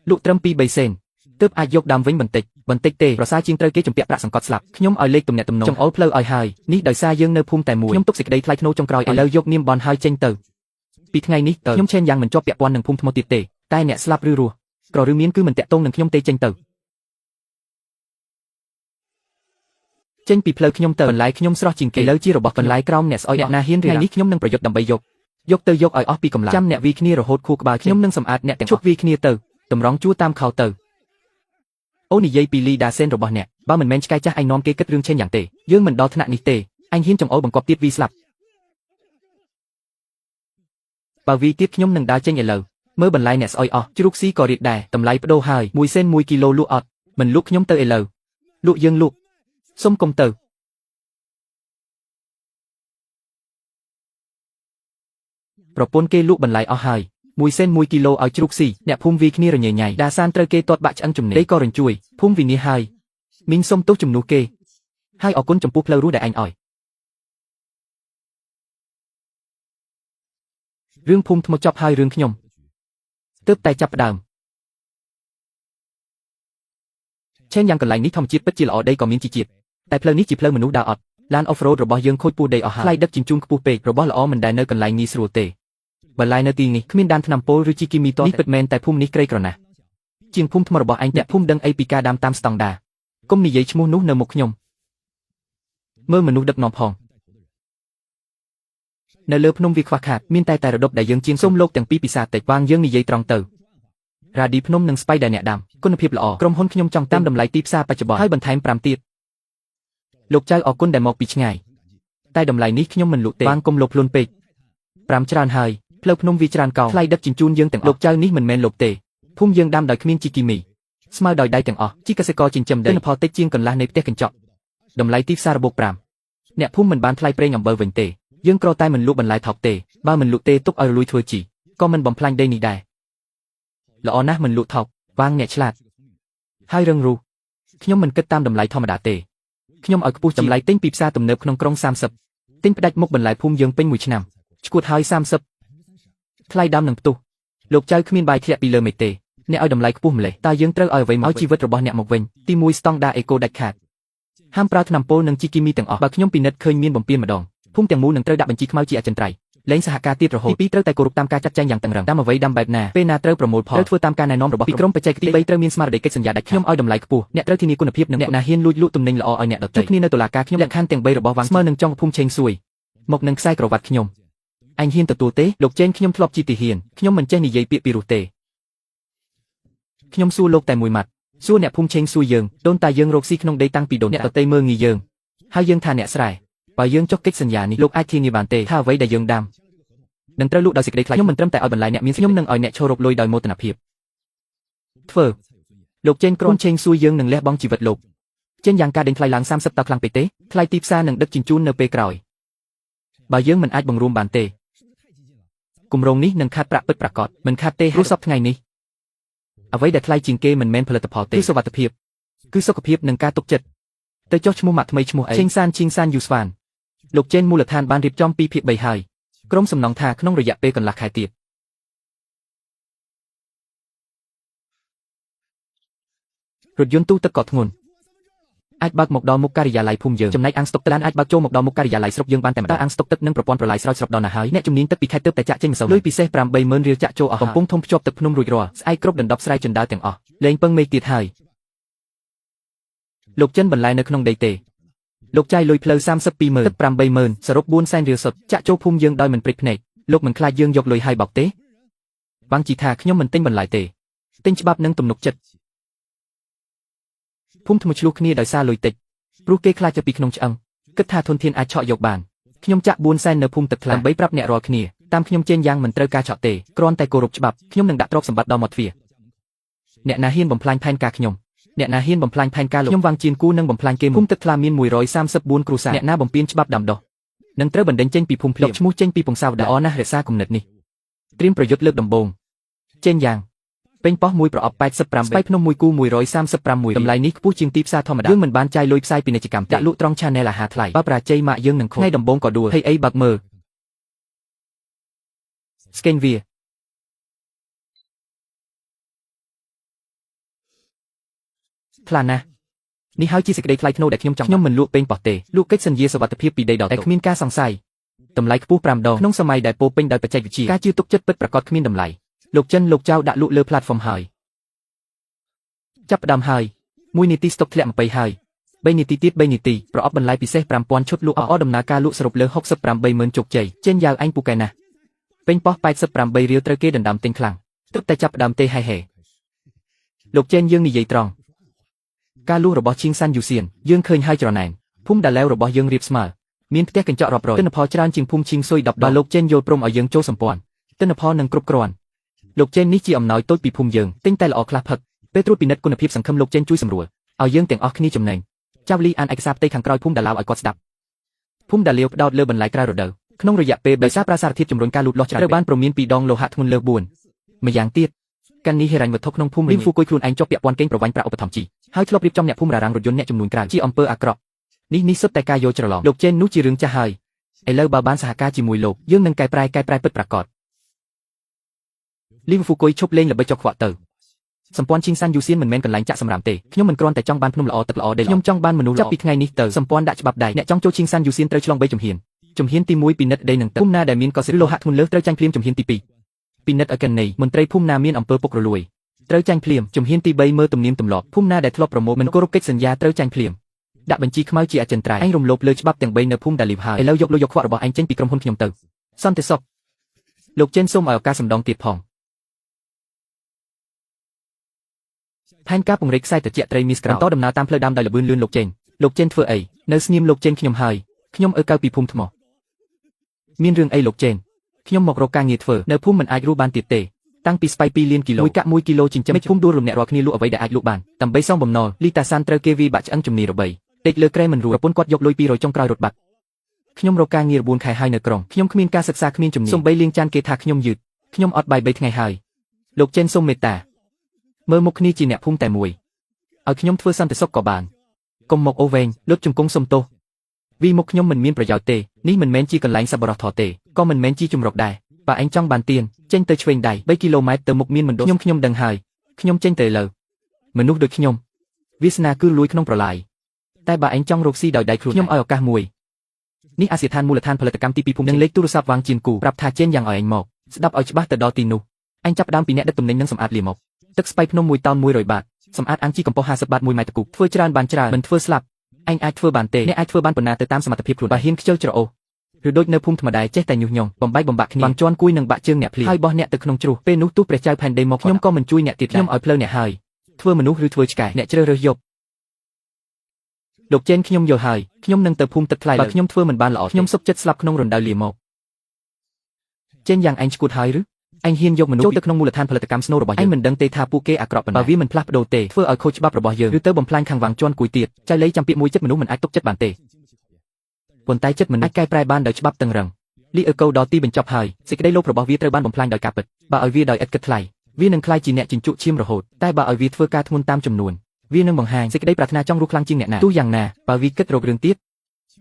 លក់ត្រឹម2-3សេនទើបអាចយកដើមវិញបន្តិចបន្តិចទេប្រសើរជាងត្រូវគេជំពាក់ប្រាក់សង្កត់ស្លាប់ខ្ញុំឲ្យលេខទំនាក់ទំនងចង្អុលផ្លូវឲ្យហើយនេះដោយសារយើងនៅភូមិតែមួយខ្ញុំទុកសេចក្តីថ្លៃថ្នូរចុងក្រោយឥឡូវយកនាមបនហើយចេញទៅពីថ្ងៃនេះទៅខ្ញុំឆេនយ៉ាងមិនជាប់ពាក់ព័ន្ធនឹងភូមិថ្មទៀតទេតែអ្នកស្លាប់ឬរស់ក្រឬមានគឺមិនតាក់ទងនឹងខ្ញុំទេចេញទៅចេញពីផ្លូវខ្ញុំទៅបន្លែខ្ញុំស្រស់ជាងគេឥឡូវជារបស់បន្លែក្រោមអ្នកស្អុយអ្នកណាហ៊ានថ្ងៃនេះខ្ញុំនឹងប្រយុទ្ធដើម្បីយកទៅយកឲ្យអស់ពីកម្លាំងចាំអ្នកវីគ្នារហូតខួរក្បាលខ្ញុំនឹងសម្អាតអ្នកទាំងឈប់វីគ្នាទៅតម្រង់ជួរតាមខោទៅ អូនិយាយពីលីដាសេនរបស់អ្នកបើមិនមែនឆ្កែចាស់ឯងនាំគេគិតរឿងឆេនយ៉ាងទេយើងមិនដល់ថ្នាក់នេះទេអញហ៊ានចង្អុលបង្កប់ទៀតវីស្លាប់បើវីទៀតខ្ញុំនឹងដើរចេញឥឡូវមើលបន្លែអ្នកស្អុយអស់ជ្រូកស៊ីក៏រៀបដែរតម្លៃបដូរហើយ1សេន1គីឡូលក់អត់មិនលក់ខ្ញុំទៅឥឡូវលក់យើងលក់សុំកុំទៅប្រពន្ធគេលក់បន្លែអស់ហើយ1សេន1គីឡូឲ្យជ្រូកស៊ីអ្នកភូមិវីគ្នារញ៉េញ៉ៃដាសានត្រូវគេទាត់បាក់ឆ្អឹងជំនេះដីក៏រញ្ជួយភូមិវិនាសហើយមីងសុំទោសជំនួសគេហើយអរគុណចំពោះផ្លូវរស់ដែលឯងឲ្យរឿងភូមិថ្មចប់ហើយរឿងខ្ញុំទើបតែចាប់ផ្ដើមឆេនយ៉ាងកន្លែងនេះធម្មជាតិពិតជាល្អដីក៏មានជីជាតិតែផ្លូវនេះជាផ្លូវមនុស្សដើរអត់ឡានអូហ្វរ៉ូតរបស់យើងខូចពោះដីអស់ហើយថ្លៃដឹកជញ្ជូនខ្ពស់ពេករបស់ល្អមិនដែលនៅកន្លែងងាយស្រួលទេបន្លែនៅទីនេះគ្មានដានថ្នាំពុលឬជីគីមីតនេះពិតមែនតែភូមិនេះក្រីក្រណាស់ជាងភូមិថ្មរបស់ឯងអ្នកភូមិដឹងអីពីការដាំតាមស្តង់ដាគុំនិយាយឈ្មោះនោះនៅមុខខ្ញុំមើលមនុស្សដឹកនាំផងនៅលើភ្នំវាខ្វះខាតមានតែរដប់ដែលយើងជាងសូមលោកទាំងពីរពិសាតិចវាងយើងនិយាយត្រង់ទៅរ៉ាឌីភ្នំនិងស្បៃដែលអ្នកដាំគុណភាពល្អក្រុមហ៊ុនខ្ញុំចង់តាមតម្លៃទីផ្សារបច្ចុប្បន្នហើយបន្ថែម5ទៀតលោកចៅអរគុណដែលមកពីឆ្ងាយតែតម្លៃនេះខ្ញុំមិនលក់ទេវាងគុំលោភលន់ពេក5ច្រើនហើយផ្លូវភ្នំវាច្រើនកោងថ្លៃដឹកជញ្ជូនយើងទាំងលោកចៅនេះមិនមែនលោកទេភូមិយើងដាំដោយគ្មានជីគីមីស្មើដោយដៃទាំងអស់ជីកសិករចិញ្ចឹមដីផលតិចជាងកន្លះនៃផ្ទះកញ្ចក់តម្លៃទីផ្សាររបូក5អ្នកភូមិមិនបានថ្លៃប្រេងអំបិលវិញទេយើងក្រតែមិនលក់បន្លែថោកទេបើមិនលក់ទេទុកឲ្យរលួយធ្វើជីក៏មិនបំផ្លាញដីនេះដែរល្អណាស់មិនលក់ថោកវាងអ្នកឆ្លាតហើយរឹងរូសខ្ញុំមិនគិតតាមតម្លៃធម្មតាទេខ្ញុំឲ្យខ្ពស់តម្លៃទិញពីផ្សារទំនើបក្នុងក្រុង30ទិញផ្ដាច់មុខបន្លែភូមិយើងពេញមួយឆ្នាំឈួតហើយ30ថ្លៃដើមនឹងផ្ទុះលោកចៅគ្មានបាយធ្លាក់ពីលើមេទេអ្នកឲ្យតម្លៃខ្ពស់ម្លេះតើយើងត្រូវឲ្យអ្វីមកឲ្យជីវិតរបស់អ្នកមកវិញទី1ស្តង់ដាអេកូដាច់ខាតហាមប្រើថ្នាំពុលនិងជីគីមីទាំងអស់បើខ្ញុំពិនិត្យឃើញមានបំពានម្ដងភូមិទាំងមូលនឹងត្រូវដាក់បញ្ជីខ្មៅជាអចិន្ត្រៃយ៍លែងសហការទៀតរហូតទី2ត្រូវតែគោរពតាមការចាត់ចែងយ៉ាងតឹងរ៉ឹងតាមអ្វីដាំបែបណាពេលណាត្រូវប្រមូលផលត្រូវធ្វើតាមការណែនាំរបស់ពីក្រុមបច្ចេកទេសទី3ត្រូវមានស្មារតីកិច្ចសន្យាដាច់ខ្ញុំឲ្យតម្លៃខ្ពស់អ្នកត្រូវធានាគុណភាពនិងអ្នកណាហ៊ានលួចលក់ទំនិញល្អឲ្យអ្នកដទៃជួបគ្នានៅតុលាការខ្ញុំលក្ខខណ្ឌទាំង3របស់វាងស្មើនឹងចុងភូមិឆេងសួយមកនឹងខ្សែក្រវ៉ាត់ខ្ញុំអញហ៊ានទទួលទេលោកចេនខ្ញុំធ្លាប់ជាទាហានខ្ញុំមិនចេះនិយាយពាក្យពីរោះទេខ្ញុំសួរលោកតែមួយម៉ាត់សួរអ្នកភូមិឆេងសួយយើងដូនតាយើងរកស៊ីក្នុងដីតាំងពីដូនអ្នកដទៃមើលងាយយើងហើយយើងថាអ្នកស្រែបើយើងចុះកិច្ចសន្យានេះលោកអាចធានាបានទេថាអ្វីដែលយើងដាំនឹងត្រូវលក់ដោយសេចក្តីថ្លៃខ្ញុំមិនត្រឹមតែឲ្យបន្លែអ្នកមានខ្ញុំនឹងឲ្យអ្នកឈររកលុយដោយមោទនភាពធ្វើលោកចេនក្រុមឆេងសួយយើងនឹងលះបង់ជីវិតលោកចេនយ៉ាងការដេញថ្លៃឡើង30តើខ្លាំងពេកទេថ្លៃទីផ្សារនឹងដឹកជញ្ជូននៅពេលក្រោយបើយើងមិនអាចបង្រួមបានទេគម្រោងនេះនឹងខាតប្រាក់ពិតប្រាកដមិនខាតទេព្រោះសពថ្ងៃនេះអ្វីដែលថ្លៃជាងគេមិនមែនផលិតផលទេគឺសុវត្ថិភាពគឺសុខភាពនិងការទុកចិត្តទៅចុះឈ្មោះម៉ាក់ថ្មីឈ្មោះអីឆេងសានឈៀងសានយូស្វានលោកចេនមូលដ្ឋានបានរៀបចំ2ភាគ3ហើយក្រុមសំណងថាក្នុងរយៈពេលកន្លះខែទៀតរថយន្តទូទឹកក៏ធ្ងន់អាចបើកមកដល់មុខការិយាល័យភូមិយើងចំណែកអាងស្តុកទឹកឡានអាចបើកចូលមកដល់មុខការិយាល័យស្រុកយើងបានតែម្ដងអាងស្តុកទឹកនិងប្រព័ន្ធប្រឡាយស្រោចស្រពដល់ណាស់ហើយអ្នកជំនាញទឹកពីខេត្តទើបតែចាក់ចេញម្សិលលុយពិសេស80000រៀលចាក់ចូលអស់កំពុងធំភ្ជាប់ទឹកភ្នំរួចរាល់ស្អែកគ្រប់ដណ្ដប់ស្រែជណ្ដើរទាំងអស់លែងពឹងមេឃទៀតហើយលោកចិនបន្លែនៅក្នុងដីទេលោកចាយលុយផ្លូវ320,000ទឹក800,000សរុប400,000រៀលសុទ្ធចាក់ចូលភូមិយើងដោយមិនព្រិចភ្នែកលោកមិនខ្លាចយើងយកលុយហើយបោកទេបាំងជីថាខ្ញុំមិនទិញបន្លែទេទិញច្បាប់និងទំនុកចិត្តភូមិថ្មឆ្លោះគ្នាដោយសារលុយតិចព្រោះគេខ្លាចទៅពីក្នុងឆ្អឹងគិតថាធនធានអាចឆក់យកបានខ្ញុំចាក់400,000នៅភូមិទឹកថ្លាដើម្បីប្រាប់អ្នករាល់គ្នាតាមខ្ញុំចេញយ៉ាងមិនត្រូវការឆក់ទេគ្រាន់តែគោរពច្បាប់ខ្ញុំនឹងដាក់ទ្រព្យសម្បត្តិដល់មាត់ទ្វារអ្នកណាហ៊ានបំផ្លាញផែនការខ្ញុំអ្នកណាហ៊ានបំផ្លាញផែនការលោកខ្ញុំវាងជៀនគូនឹងបំផ្លាញគេភូមិទឹកថ្លាមាន134គ្រួសារអ្នកណាបំពានច្បាប់ដាំដុះនឹងត្រូវបណ្ដេញចេញពីភូមិភ្លាមឈ្មោះចេញពីពង្សាវតារល្អណាស់រក្សាគំនិតនេះត្រៀមប្រយុទ្ធលើកដំបូងចេញយ៉ាងពេញប៉ោះមួយប្រអប់85ស្បៃភ្នំមួយគូ135មួយតម្លៃនេះខ្ពស់ជាងទីផ្សារធម្មតាយើងមិនបានចាយលុយផ្សាយពាណិជ្ជកម្មដាក់លក់ត្រង់ Channel អាហារថ្លៃបើប្រាជ័យម៉ាក់យើងនឹងខូចថ្ងៃដំបូងក៏ដួលហីអីបើកមើលស្កេនវាថ្លាណាស់នេះហើយជាសេចក្តីថ្លៃថ្នូរដែលខ្ញុំចង់ខ្ញុំមិនលក់ពេញប៉ោះទេលក់កិច្ចសន្យាសុវត្ថិភាពពីដីដល់តែគ្មានការសង្ស័យតម្លៃខ្ពស់5ដងក្នុងសម័យដែលពោពេញដោយបច្ចេកវិទ្យាការជឿទុកចិត្តពិតប្រាកដគ្មានតម្លៃលោកចិនលោកចៅដាក់លក់លើ platform ហើយចាប់ផ្ដើមហើយ1នាទីស្តុកធ្លាក់20ហើយ3នាទីទៀត3នាទីប្រអប់បន្លែពិសេស5000ឈុតលក់អស់ដំណើរការលក់សរុបលើ680,000ជោគជ័យចេញយ៉ាវអញពូកែណាស់ពេញប៉ោះ88រៀលត្រូវគេដណ្ដើមទិញខ្លាំងទើបតែចាប់ផ្ដើមទេហេហេលោកចេនយើងនិយាយត្រង់ ការលួសរបស់ឈៀងសានយូសៀនយើងឃើញហើយច្រណែនភូមិដាឡែវរបស់យើងរៀបស្មើមានផ្ទះកញ្ចក់រាប់រយទិន្នផលច្រើនជាងភូមិឈៀងស៊ុយ10ដងលោកចេនយល់ព្រមឲ្យយើងចូលសម្ព័ន្ធទិន្នផលនឹងគ្រប់គ្រាន់លោកចេននេះជាអំណោយតូចពីភូមិយើងទិញតែល្អខ្លះផឹកពេលត្រួតពិនិត្យគុណភាពសង្ឃឹមលោកចេនជួយសម្រួលឲ្យយើងទាំងអស់គ្នាចំណេញចៅលីអានឯកសារផ្ទៃខាងក្រោយភូមិដាឡាវឲ្យគាត់ស្ដាប់ភូមិដាលាវផ្ដោតលើបន្លែក្រៅរដូវក្នុងរយៈពេលដោយសារប្រាសារធាតុជំរុញការលូតលាស់ច្រើនត្រូវបានព្រមានពីដងលោហៈធ្ងន់លើ4ម្យ៉ាងទៀតកាន់នេះហិរញ្ញវត្ថុក្នុងភូមិលីមហ្វូគុយខ្លួនឯងជាប់ពាក់ព័ន្ធកេងប្រវ័ញ្ចប្រាក់ឧបត្ថម្ភជីហើយធ្លាប់រៀបចំអ្នកភូមិរារាំងរថយន្តអ្នកចំនួនក្រៅជាអំពើអាក្រក់នេះសុទ្ធតែការយល់ច្រឡំលោកចេននោះជារឿងចាស់ហើយឥឡូវបើបានសហការជាមួយលោកយើងនឹងកែប្រែពិតប្រាកដលីមហ្វូគុយឈប់លេងល្បិចចុកខ្វក់ទៅសម្ព័ន្ធឈីងសានយូសៀនមិនមែនកន្លែងចាក់សម្រាមទេខ្ញុំមិនគ្រាន់តែចង់បានភ្នំល្អទឹកល្អទេខ្ញុំចង់បានមនុស្សចាប់ពីថ្ងៃនេះទៅសម្ព័ន្ធដាក់ច្បាប់ដៃអ្នកចង់ចូលឈីងសានយូសៀនត្រូវឆ្លង3ជំហានជំហានទី1ពិនិត្យដីនិងទឹកភូមិណាដែលមានកសិឬលោហៈធ្ងន់លើសត្រូវចាញ់ភ្លាមជំហានទី2ពិនិត្យអគណនីមន្ត្រីភូមិណាមានអំពើពុករលួយត្រូវចាញ់ភ្លាមជំហានទី3មើលទំនៀមទម្លាប់ភូមិណាដែលធ្លាប់ប្រមូលមិនគោរពកិច្ចសន្យាត្រូវចាញ់ភ្លាមដាក់បញ្ជីខ្មៅជាអចិន្ត្រៃយ៍ឯងរំលោភលើច្បាប់ទាំង3នៅភូមិដាលីវហើយឥឡូវយកលុយយកខ្វក់របស់ឯងចេញពីក្រុមហ៊ុនខ្ញុំទៅសន្តិសុខលោកចេនសូមឲ្យឱកាសសម្ដងទៀតផងផែនការពង្រីកខ្សែត្រជាក់ត្រីមាសក្រោយបន្តដំណើរតាមផ្លូវដើមដោយល្បឿនលឿនលោកចេនលោកចេនធ្វើអីនៅស្ងៀមលោកចេនខ្ញុំហើយខ្ញុំអើកៅពីភូមិថ្មមានរឿងអីលោកចេនខ្ញុំមករកការងារធ្វើនៅភូមិមិនអាចរស់បានទៀតទេតាំងពីស្បៃ2លានគីឡូមួយកាក់1គីឡូចិញ្ចឹមភូមិដួលរំអ្នករាល់គ្នាលក់អ្វីដែលអាចលក់បានដើម្បីសងបំណុលលីតាសានត្រូវគេវាយបាក់ឆ្អឹងជំនីរបីតិចលើក្រែមិនរួចប្រពន្ធគាត់យកលុយ200ចុងក្រោយរត់បាត់ខ្ញុំរកការងារ4ខែហើយនៅក្រុងខ្ញុំគ្មានការសិក្សាគ្មានជំនាញសំបីលាងចានគេថាខ្ញុំយឺតខ្ញុំអត់បាយ3ថ្ងៃហើយលោកចេនសូមមេត្តាមើលមុខគ្នាជាអ្នកភូមិតែមួយឲ្យខ្ញុំធ្វើសន្តិសុខក៏បានកុំមកអូវែងលុតជង្គង់សុំទោសវីមុខខ្ញុំមិនមានប្រយោជន៍ទេនេះមិនមែនជាកន្លែងសប្បុរសធម៌ទេក៏មិនមែនជាជំរកដែរបើឯងចង់បានទៀនចេញទៅឆ្វេងដៃ3គីឡូម៉ែត្រទៅមុខមានមណ្ឌលខ្ញុំដឹងហើយខ្ញុំចេញទៅលើមនុស្សដូចខ្ញុំវាសនាគឺលួយក្នុងប្រឡាយតែបើឯងចង់រកស៊ីដោយដៃខ្លួនខ្ញុំឲ្យឱកាសមួយនេះអាសយដ្ឋានមូលដ្ឋានផលិតកម្មទី2ភូមិនិងលេខទូរស័ព្ទវាងជានគូប្រាប់ថាចេញយ៉ាងឲ្យឯងមកស្ដាប់ឲ្យច្បាស់ទៅដល់ទីនោះឯងចាប់ដើមពីអ្នកដឹកទំនិញនិងសម្អាតលាមកទឹកស្បៃភ្នំ1តោន100បាតសម្អាតអាំងជីកំប៉ុស50បាត1ម៉ែត្រគូបធ្វើច្រើនបានច្រើនមិនធ្វើស្លាប់ឯងអាចធ្វើបានទេអ្នកអាចធ្វើបានប៉ុណ្ណាទៅតាមសមត្ថភាពខ្លួនបើហ៊ានខ្ជិលច្រអូសឬដូចនៅភូមិធម្មតាចេះតែញុះញង់បំបែកបំបាក់គ្នាបាំងជន់គួយនឹងបាក់ជើងអ្នកភ្លៀងហើយបោះអ្នកទៅក្នុងជ្រោះពេលនោះទោះព្រះចៅផែនដីមកខ្ញុំក៏មិនជួយអ្នកទៀតខ្ញុំឲ្យផ្លូវអ្នកហើយធ្វើមនុស្សឬធ្វើឆ្កែអ្នកជ្រើសរើសយកលោកចេនខ្ញុំយល់ហើយខ្ញុំនឹងទៅភូមិទឹកថ្លៃបើខ្ញុំធ្វើមិនបានល្អខ្ញុំសុខចិត្តស្លាប់ក្នុងរណ្ដៅលាមកចេនយ៉ាងឯងឈួតហើយឬឯងហ៊ានយកមនុស្សចូលទៅក្នុងមូលដ្ឋានផលិតកម្មស្នូរបស់យើងឯងមិនដឹងទេថាពួកគេអាក្រក់ប៉ុណ្ណាបើវាមិនផ្លាស់ប្ដូរទេធ្វើឲ្យខូចច្បាប់របស់យើងឬទៅបំផ្លាញខាងវាងជន់គួយទៀតចៅលៃចាំពាក្យមួយចិត្តមនុស្សមិនអាចទុកចិត្តបានទេប៉ុន្តែចិត្តមនុស្សអាចកែប្រែបានដោយច្បាប់តឹងរឹងលីអឺកូដល់ទីបញ្ចប់ហើយសេចក្តីលោភរបស់វាត្រូវបានបំផ្លាញដោយការពិតបើឲ្យវាដោយឥតគិតថ្លៃវានឹងក្លាយជាអ្នកជញ្ជក់ឈាមរហូតតែបើឲ្យវាធ្វើការធ្ងន់តាមចំនួនវានឹងបង្ហាញសេចក្តីប្រាថ្នាចង់រស់ខ្លាំងជាងអ្នកណាទោះយ៉ាងណាបើវាគិតរករឿងទៀត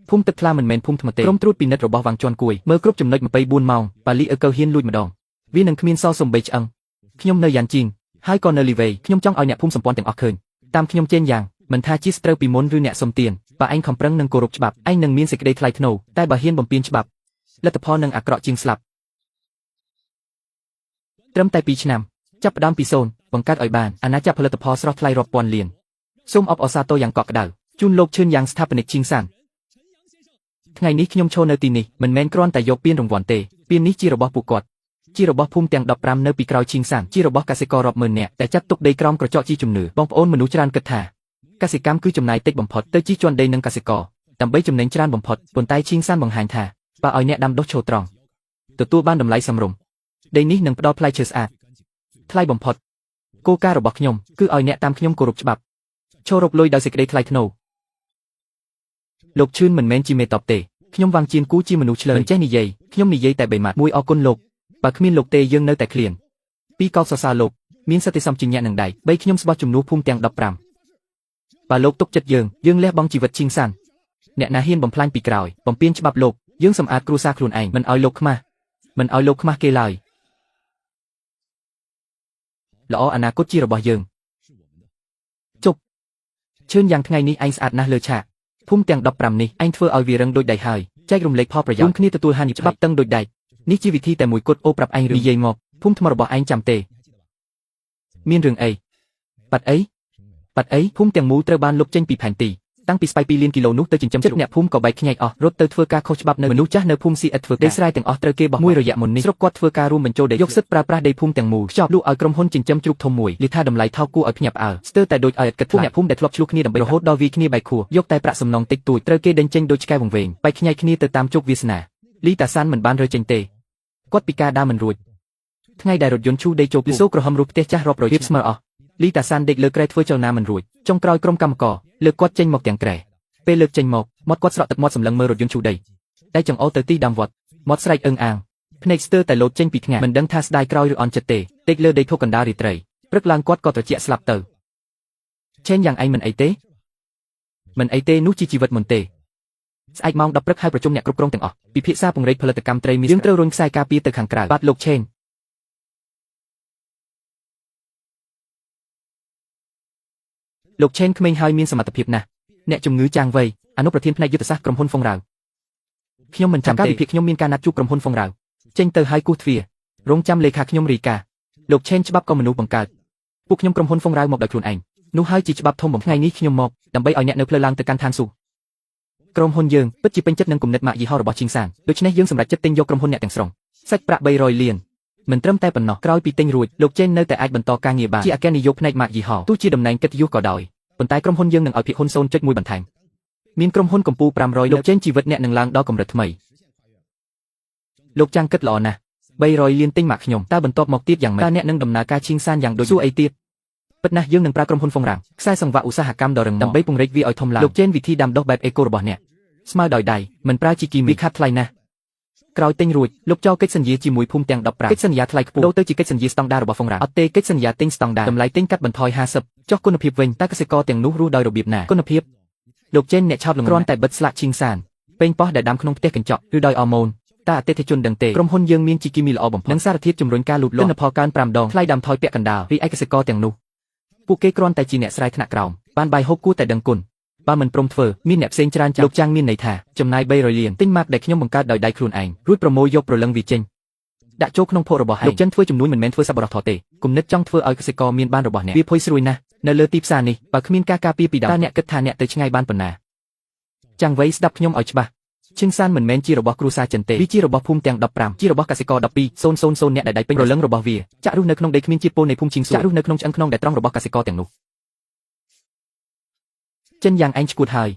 ភូមិទឹកថ្លាមិនមែនភូមិថ្មទេក្រុមត្រួតពិនិត្យរបស់វាងជន់គួយមើលគ្រប់ចំណុច24ម៉ោងបើលីអឺកូហ៊ានលួចម្ដងវានឹងគ្មានសល់សំបីឆ្អឹងខ្ញុំនៅយ៉ាន់ជីងហើយក៏នៅលីវេខ្ញុំចង់ឲ្យអ្នកភូមិសម្ព័ន្ធទាំងអស់ឃើញតាមខ្ញុំចេនយ៉ាងមិនថាជាស្ត្រូវពីមុនឬអ្នកសុំទានបើឯងខំប្រឹងនឹងគោរពច្បាប់ឯងនឹងមានសេចក្តីថ្លៃថ្នូរតែបើហ៊ានបំពានច្បាប់លទ្ធផលនឹងអាក្រក់ជាងស្លាប់ត្រឹមតែ2ឆ្នាំចាប់ផ្ដើមពី0បង្កើតឲ្យបានអាណាចក្រផលិតផលស្រស់ថ្លៃរាប់ពាន់លានសូមអបអរសាទរយ៉ាងកក់ក្ដៅជូនលោកឈឿនយ៉ាងស្ថាបនិកឈីងសានថ្ងៃនេះខ្ញុំឈរនៅទីនេះមិនមែនគ្រាន់តែយកពានរង្វាន់ទេពាននេះជារបស់ពួកគាត់ជារបស់ភូមិទាំង15នៅពីក្រោយឈីងសានជារបស់កសិកររាប់ម៉ឺននាក់ដែលចាត់ទុកដីក្រោមក្រចកជាជំនឿបងប្អូនមនុស្សច្រើនគិតថាកសិកម្មគឺចំណាយតិចបំផុតទៅជីជន់ដីនិងកសិករដើម្បីចំណេញច្រើនបំផុតប៉ុន្តែឈីងសានបង្ហាញថាបើឲ្យអ្នកដាំដុះឈរត្រង់ទទួលបានតម្លៃសមរម្យដីនេះនឹងផ្ដល់ផ្លែឈើស្អាតថ្លៃបំផុតគោលការណ៍របស់ខ្ញុំគឺឲ្យអ្នកតាមខ្ញុំគោរពច្បាប់ឈររកលុយដោយសេចក្តីថ្លៃថ្នូរលោកឈឿនមិនមែនជាមេតបទេខ្ញុំវាងជានគូជាមនុស្សឆ្លើយមិនចេះនិយាយខ្ញុំនិយាយតែបីម៉ាត់មួយអរគុណលោកបើគ្មានលោកទេយើងនៅតែឃ្លានពីរកោតសរសើរលោកមានសតិសម្បជញ្ញៈនឹងដៃបីខ្ញុំស្បោះជំនួសភូមិទាំង15បើលោកទុកចិត្តយើងយើងលះបង់ជីវិតឈីងសានអ្នកណាហ៊ានបំផ្លាញពីក្រោយបំពានច្បាប់លោកយើងសម្អាតគ្រួសារខ្លួនឯងមិនឲ្យលោកខ្មាស់មិនឲ្យលោកខ្មាស់គេឡើយល្អអនាគតជារបស់យើងជប់ឈឿនយ៉ាងថ្ងៃនេះឯងស្អាតណាស់លើឆាកភូមិទាំង15នេះឯងធ្វើឲ្យវារឹងដូចដៃហើយចែករំលែកផលប្រយោជន៍រួមគ្នាទទួលហានិភ័យច្បាប់តឹងដូចដែកនេះជាវិធីតែមួយគត់អូប្រាប់ឯងរឿងនិយាយមកភូមិថ្មរបស់ឯងចាំទេមានរឿងអីបាត់អីបាត់អីភូមិទាំងមូលត្រូវបានលុបចេញពីផែនទី តាំងពីស្បៃ2លានគីឡូនោះទៅចិញ្ចឹមចិត្តអ្នកភូមិក៏បែកខ្ញែកអស់រត់ទៅធ្វើការខុសច្បាប់នៅមនុស្សចាស់នៅភូមិស៊ីអិតធ្វើដីស្រែទាំងអស់ត្រូវគេបោះមួយរយៈមុននេះស្រុកគាត់ធ្វើការរួមបញ្ចូលដីយកសិទ្ធិប្រើប្រាស់ដីភូមិទាំងមូលខ្ចប់លក់ឲ្យក្រុមហ៊ុនចិញ្ចឹមជ្រូកធំមួយលីថាតម្លៃថោកគួរឲ្យភ្ញាក់ផ្អើលស្ទើរតែដូចឲ្យឥតគិតថ្លៃអ្នកភូមិដែលធ្លាប់ឆ្លោះគ្នាដើម្បីរហូតដល់វាគ្នាបែកខួរយកតែប្រាក់សំណងតិចតួចត្រូវគេដេញចេញដូចឆ្កែវង្វេងបែកខ្ញែកគ្នាទៅតាមជោគវាសនាលីតាសានមិនបានរើចេញទេគាត់ពិការដើរមិនរួចថ្ងៃដែលរថយន្តឈូសដីចូលលីសូក្រហមរូបផ្ទះចាស់រាប់រយរៀបស្មើអស់លីតាសានដេកលើគ្រែធ្វើចលនាមិនរួចចុងក្រោយក្រុមកម្មករលើកគាត់ចេញមកទាំងគ្រែពេលលើកចេញមកមាត់គាត់ស្រក់ទឹកមាត់សម្លឹងមើលរថយន្តឈូសដីតែចង្អុលទៅទីដើមវត្តមាត់ស្រែកអឹងអាងភ្នែកស្ទើរតែលោតចេញពីថ្ងាសមិនដឹងថាស្ដាយក្រោយឬអន់ចិត្តទេដេកលើដីធុកណ្ដាលរាត្រីព្រឹកឡើងគាត់ក៏ត្រជាក់ស្លាប់ទៅឆេនយ៉ាងឯងមិនអីទេមិនអីទេនោះជាជីវិតមុនទេស្អែកម៉ោង10ព្រឹកហើយប្រជុំអ្នកគ្រប់គ្រងទាំងអស់ពិភាក្សាពង្រីកផលិតកម្មត្រីមាសយើងត្រូវរុញខ្សែការពារទៅខាងក្រៅបាទលោកឆេនលោកឆេនក្មេងហើយមានសមត្ថភាពណាស់អ្នកជំងឺចាងវៃអនុប្រធានផ្នែកយុទ្ធសាស្ត្រក្រុមហ៊ុនហ្វុងរ៉ាវខ្ញុំមិនចាំទេវិភាគខ្ញុំមានការណាត់ជួបក្រុមហ៊ុនហ្វុងរ៉ាវចេញទៅហើយគោះទ្វាររងចាំលេខាខ្ញុំរីកាលោកឆេនច្បាប់ក៏មនុស្សបង្កើតពួកខ្ញុំក្រុមហ៊ុនហ្វុងរ៉ាវមកដោយខ្លួនឯងនោះហើយជាច្បាប់ធំបំថ្ងៃនេះខ្ញុំមកដើម្បីឲ្យអ្នកនៅផ្លូវឡើងទៅកាន់ឋានសួគ៌ក្រុមហ៊ុនយើងពិតជាពេញចិត្តនឹងគំនិតម៉ាកយីហោរបស់ឈីងសានដូច្នេះយើងសម្រេចចិត្តទិញយកក្រុមហ៊ុនអ្នកទាំងស្រុងសាច់ប្រាក់300លានមិនត្រឹមតែប៉ុណ្ណោះក្រោយពីទិញរួចលោកចេននៅតែអាចបន្តការងារបានជាអគ្គនាយកផ្នែកម៉ាកយីហោទោះជាតំណែងកិត្តិយសក៏ដោយប៉ុន្តែក្រុមហ៊ុនយើងនឹងឲ្យភាគហ៊ុន 0.1 បន្ថែមមានក្រុមហ៊ុនកម្ពុជា500លោកចេនជីវិតអ្នកនឹងឡើងដល់កម្រិតថ្មីលោកចាំងគិតល្អណាស់300លានទិញម៉ាកខ្ញុំតើបន្ទាប់មកទៀតយ៉ាងម៉េចតើអ្នកនឹងដំណើរការឈីងសានយ៉ាងដូចសួរអីទៀតពិតណាស់យើងនឹងប្រើក្រុមហ៊ុនហ្វុងរ៉ាំខ្សែសង្វាក់ឧស្សាហកម្មដ៏រឹងមាំដើម្បីពង្រីកវាឲ្យធំឡើងលោកចេនវិធីដាំដុះបែបអេកូរបស់អ្នកស្មើដោយដៃមិនប្រើជីគីមីខាត់ថ្លៃណាស់ក្រោយទិញរួចលោកចោលកិច្ចសន្យាជាមួយភូមិទាំង15កិច្ចសន្យាថ្លៃខ្ពស់ដូរទៅជាកិច្ចសន្យាស្តង់ដាររបស់ហ្វុងរ៉ាអត់ទេកិច្ចសន្យាទិញស្តង់ដារតម្លៃទិញកាត់បន្ថយ50ចុះគុណភាពវិញតើកសិករទាំងនោះរស់ដោយរបៀបណាគុណភាពលោកចេនអ្នកឆោតលងគ្រាន់តែបិទស្លាកឈីងសានពេញប៉ោះដែលដាំក្នុងផ្ទះកញ្ចក់ឬដោយអម៉ូនតើអតិថិជនដឹងទេក្រុមហ៊ុនយើងមានជីគីមីល្អបំផុតនិងសារធាតុជំរុញការលូតលាស់ទិន្នផលកើន5ដងថ្លៃដាំថយពាក់កណ្ដាលរីឯកសិករទាំងនោះពួកគេគ្រាន់តែជាអ្នកស្រែថ្នាក់ក្រោមបានបាយហូបគួរតែដឹងគុណបើមិនព្រមធ្វើមានអ្នកផ្សេងច្រើនលោកចាំងមានន័យថាចំណាយ300លានទិញម៉ាកដែលខ្ញុំបង្កើតដោយដៃខ្លួនឯងរួចប្រមូលយកប្រលឹងវាចេញដាក់ចូលក្នុងភក់របស់ឯងលោកចិនធ្វើចំនួនមិនមែនធ្វើសប្បុរសធម៌ទេគំនិតចង់ធ្វើឲ្យកសិករមានបានរបស់អ្នកវាភុយស្រួយណាស់នៅលើទីផ្សារនេះបើគ្មានការការពារពីដើមតើអ្នកគិតថាអ្នកទៅឆ្ងាយបានប៉ុណ្ណាចាំងវៃស្ដាប់ខ្ញុំឲ្យច្បាស់ឈិនសានមិនមែនជារបស់គ្រួសារចិនទេវាជារបស់ភូមិទាំង15ជារបស់កសិករ12,000អ្នកដែលដៃពេញប្រលឹងរបស់វាចាក់រុះនៅក្នុងដីគ្មានជាតិពុលនៃភូមិឈីងសួរចាក់រុះនៅក្នុងឆ្អឹងខ្នងដែលត្រង់របស់កសិករទាំងនោះចិនយ៉ាងឯងឈួតហើយ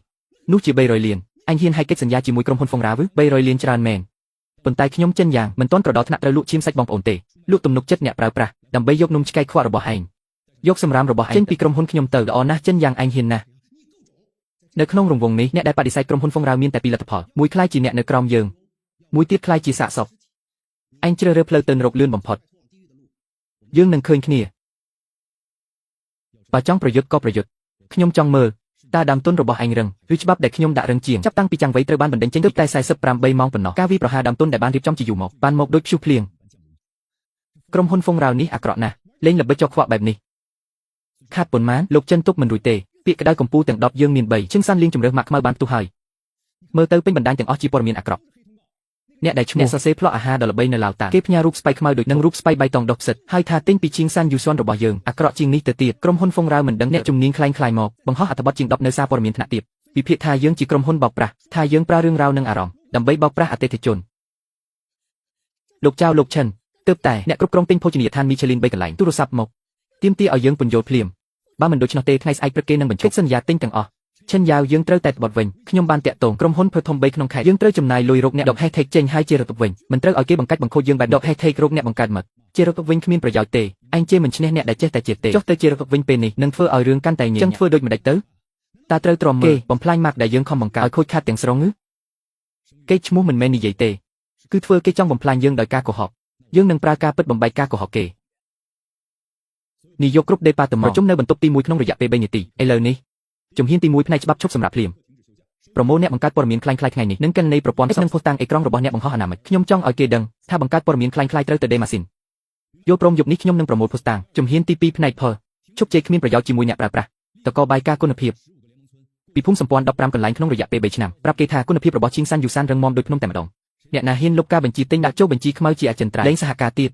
នោះជា300លានអញហ៊ានឲ្យកិច្ចសន្យាជាមួយក្រុមហ៊ុនហ្វុងរ៉ាវ300លានច្រើនមែនប៉ុន្តែខ្ញុំចិនយ៉ាងមិនទាន់ក្រដល់ថ្នាក់ត្រូវលក់ឈាមសាច់បងប្អូនទេលក់ទំនុកចិត្តអ្នកប្រើប្រាស់ដើម្បីយកនំឆ្កែខ្វក់របស់ឯងយកសម្រាមរបស់ឯងចេញពីក្រុមហ៊ុនខ្ញុំទៅល្អណាស់ចិនយ៉ាងឯងហ៊ានណាស់នៅក្នុងរង្វង់នេះអ្នកដែលបដិសេធក្រុមហ៊ុនហ្វុងរ៉ាវមានតែពីរលទ្ធផលមួយក្លាយជាអ្នកនៅក្រោមយើងមួយទៀតក្លាយជាសាកសពឯងជ្រើសរើសផ្លូវទៅនរកលឿនបំផុតយើងនឹងឃើញគ្នាបើចង់ប្រយុទ្ធក៏ប្រយុទ្ធខ្ញុំចង់មើលតើដើមទុនរបស់ឯងរឹងឬច្បាប់ដែលខ្ញុំដាក់រឹងជាងចាប់តាំងពីចាំងវៃត្រូវបានបណ្ដេញចេញទើបតែ48ម៉ោងប៉ុណ្ណោះការវាយប្រហារដើមទុនដែលបានរៀបចំជាយូរមកបានមកដូចព្យុះភ្លៀងក្រុមហ៊ុនហ្វុងរ៉ាវនេះអាក្រក់ណាស់លេងល្បិចចោខ្វក់បែបនេះខាត់ប៉ុន្មានលោកចិនទុកមិនរួចទេពាក្យក្តៅកម្ពុជាទាំង10យើងមាន3ជាងសានលៀងជំរើសម៉ាក់ខ្មៅបានផ្ទុះហើយមើលទៅពេញបណ្ដាញទាំងអស់ជាព័ត៌មានអាក្រក់អ្នកដែលឈ្មោះសរសេរផ្លោះអាហារដ៏ល្បីនៅឡាវតាគេផ្ញើរូបស្បៃខ្មៅដូចនឹងរូបស្បៃបៃតងដុះផ្សិតហើយថាទិញពីជាងសានយូស៊ុនរបស់យើងអាក្រក់ជាងនេះទៅទៀតក្រុមហ៊ុនហ្វុងរ៉ាវមិនដឹងអ្នកជំនាញខ្លែងខ្លាយមកបង្ហោះអត្ថបទជាង10នៅសារព័ត៌មានថ្នាក់ទៀតវិភាគថាយើងជាក្រុមហ៊ុនបោកប្រាស់ថាយើងប្រើរឿងរ៉ាវនិងអារម្មណ៍ដើម្បីបោកប្រាស់អតិថិជនលោកចៅលោកឈិនទើបតែអ្នកគ្រប់គ្រងទិញភោជនីយដ្ឋានមីឆេលីន3កន្លែងទូរស័ព្ទមកទាមទារឲ្យយើងពន្យល់ភ្លាមបើមិនដូច្នោះទេថ្ងៃស្អែកព្រឹកគេនឹងបញ្ឈប់សន្យាទិញទាំងអស់ឈិនយ៉ាវយើងត្រូវតែបត់វិញខ្ញុំបានតាក់ទងក្រុមហ៊ុនភើធំ3ក្នុងខេត្តយើងត្រូវចំណាយលុយរកអ្នកដក hashtag ចេញហើយជារត់វិញមិនត្រូវឲ្យគេបង្កាច់បង្ខូចយើងបែបដក hashtag រកអ្នកបង្កើតមកជារត់វិញគ្មានប្រយោជន៍ទេឯងជេរមិនឈ្នះអ្នកដែលចេះតែជាទេចុះទៅជារត់វិញពេលនេះនឹងធ្វើឲ្យរឿងកាន់តែញញចឹងធ្វើដូចម្ដេចទៅតើត្រូវទ្រាំមើលគេបំផ្លាញម៉ាកដែលយើងខំបង្កើតឲ្យខូចខាតទាំងស្រុងឬគេឈ្មោះមិនមែននិយាយទេគឺធ្វើគេចង់បំផ្លាញយើងដោយការកុហកយើងនឹងប្រើការពិតបំបែកការកុហកគេនាយកគ្រប់ដេប៉ាតឺម៉ង់ប្រជុំនៅបន្ទប់ទី1ក្នុងរយៈពេល3នាទីឥឡូវនេះជំហានទី1ផ្នែកច្បាប់ឈប់សម្រាប់ភ្លាមប្រមូលអ្នកបង្កើតព័ត៌មានក្លែងក្លាយថ្ងៃនេះនិងគណនីប្រព័ន្ធនិងភស្តុតាងអេក្រង់របស់អ្នកបង្ហោះអនាមិកខ្ញុំចង់ឲ្យគេដឹងថាបង្កើតព័ត៌មានក្លែងក្លាយត្រូវទៅដេម៉ាស៊ីនយល់ព្រមយប់នេះខ្ញុំនឹងប្រមូលភស្តុតាងជំហានទី2ផ្នែកផលឈប់ជេរគ្មានប្រយោជន៍ជាមួយអ្នកប្រើប្រាស់តកបាយការគុណភាពពីភូមិសម្ព័ន្ធ15កន្លែងក្នុងរយៈពេល3ឆ្នាំប្រាប់គេថាគុណភាពរបស់ឈីងសានយូសានរឹងមាំដូចភ្នំតែម្ដងអ្នកណាហ៊ានលុបការបញ្ជាទិញដាក់ចូលបញ្ជីខ្មៅជាអចិន្ត្រៃយ៍លែងសហការទៀត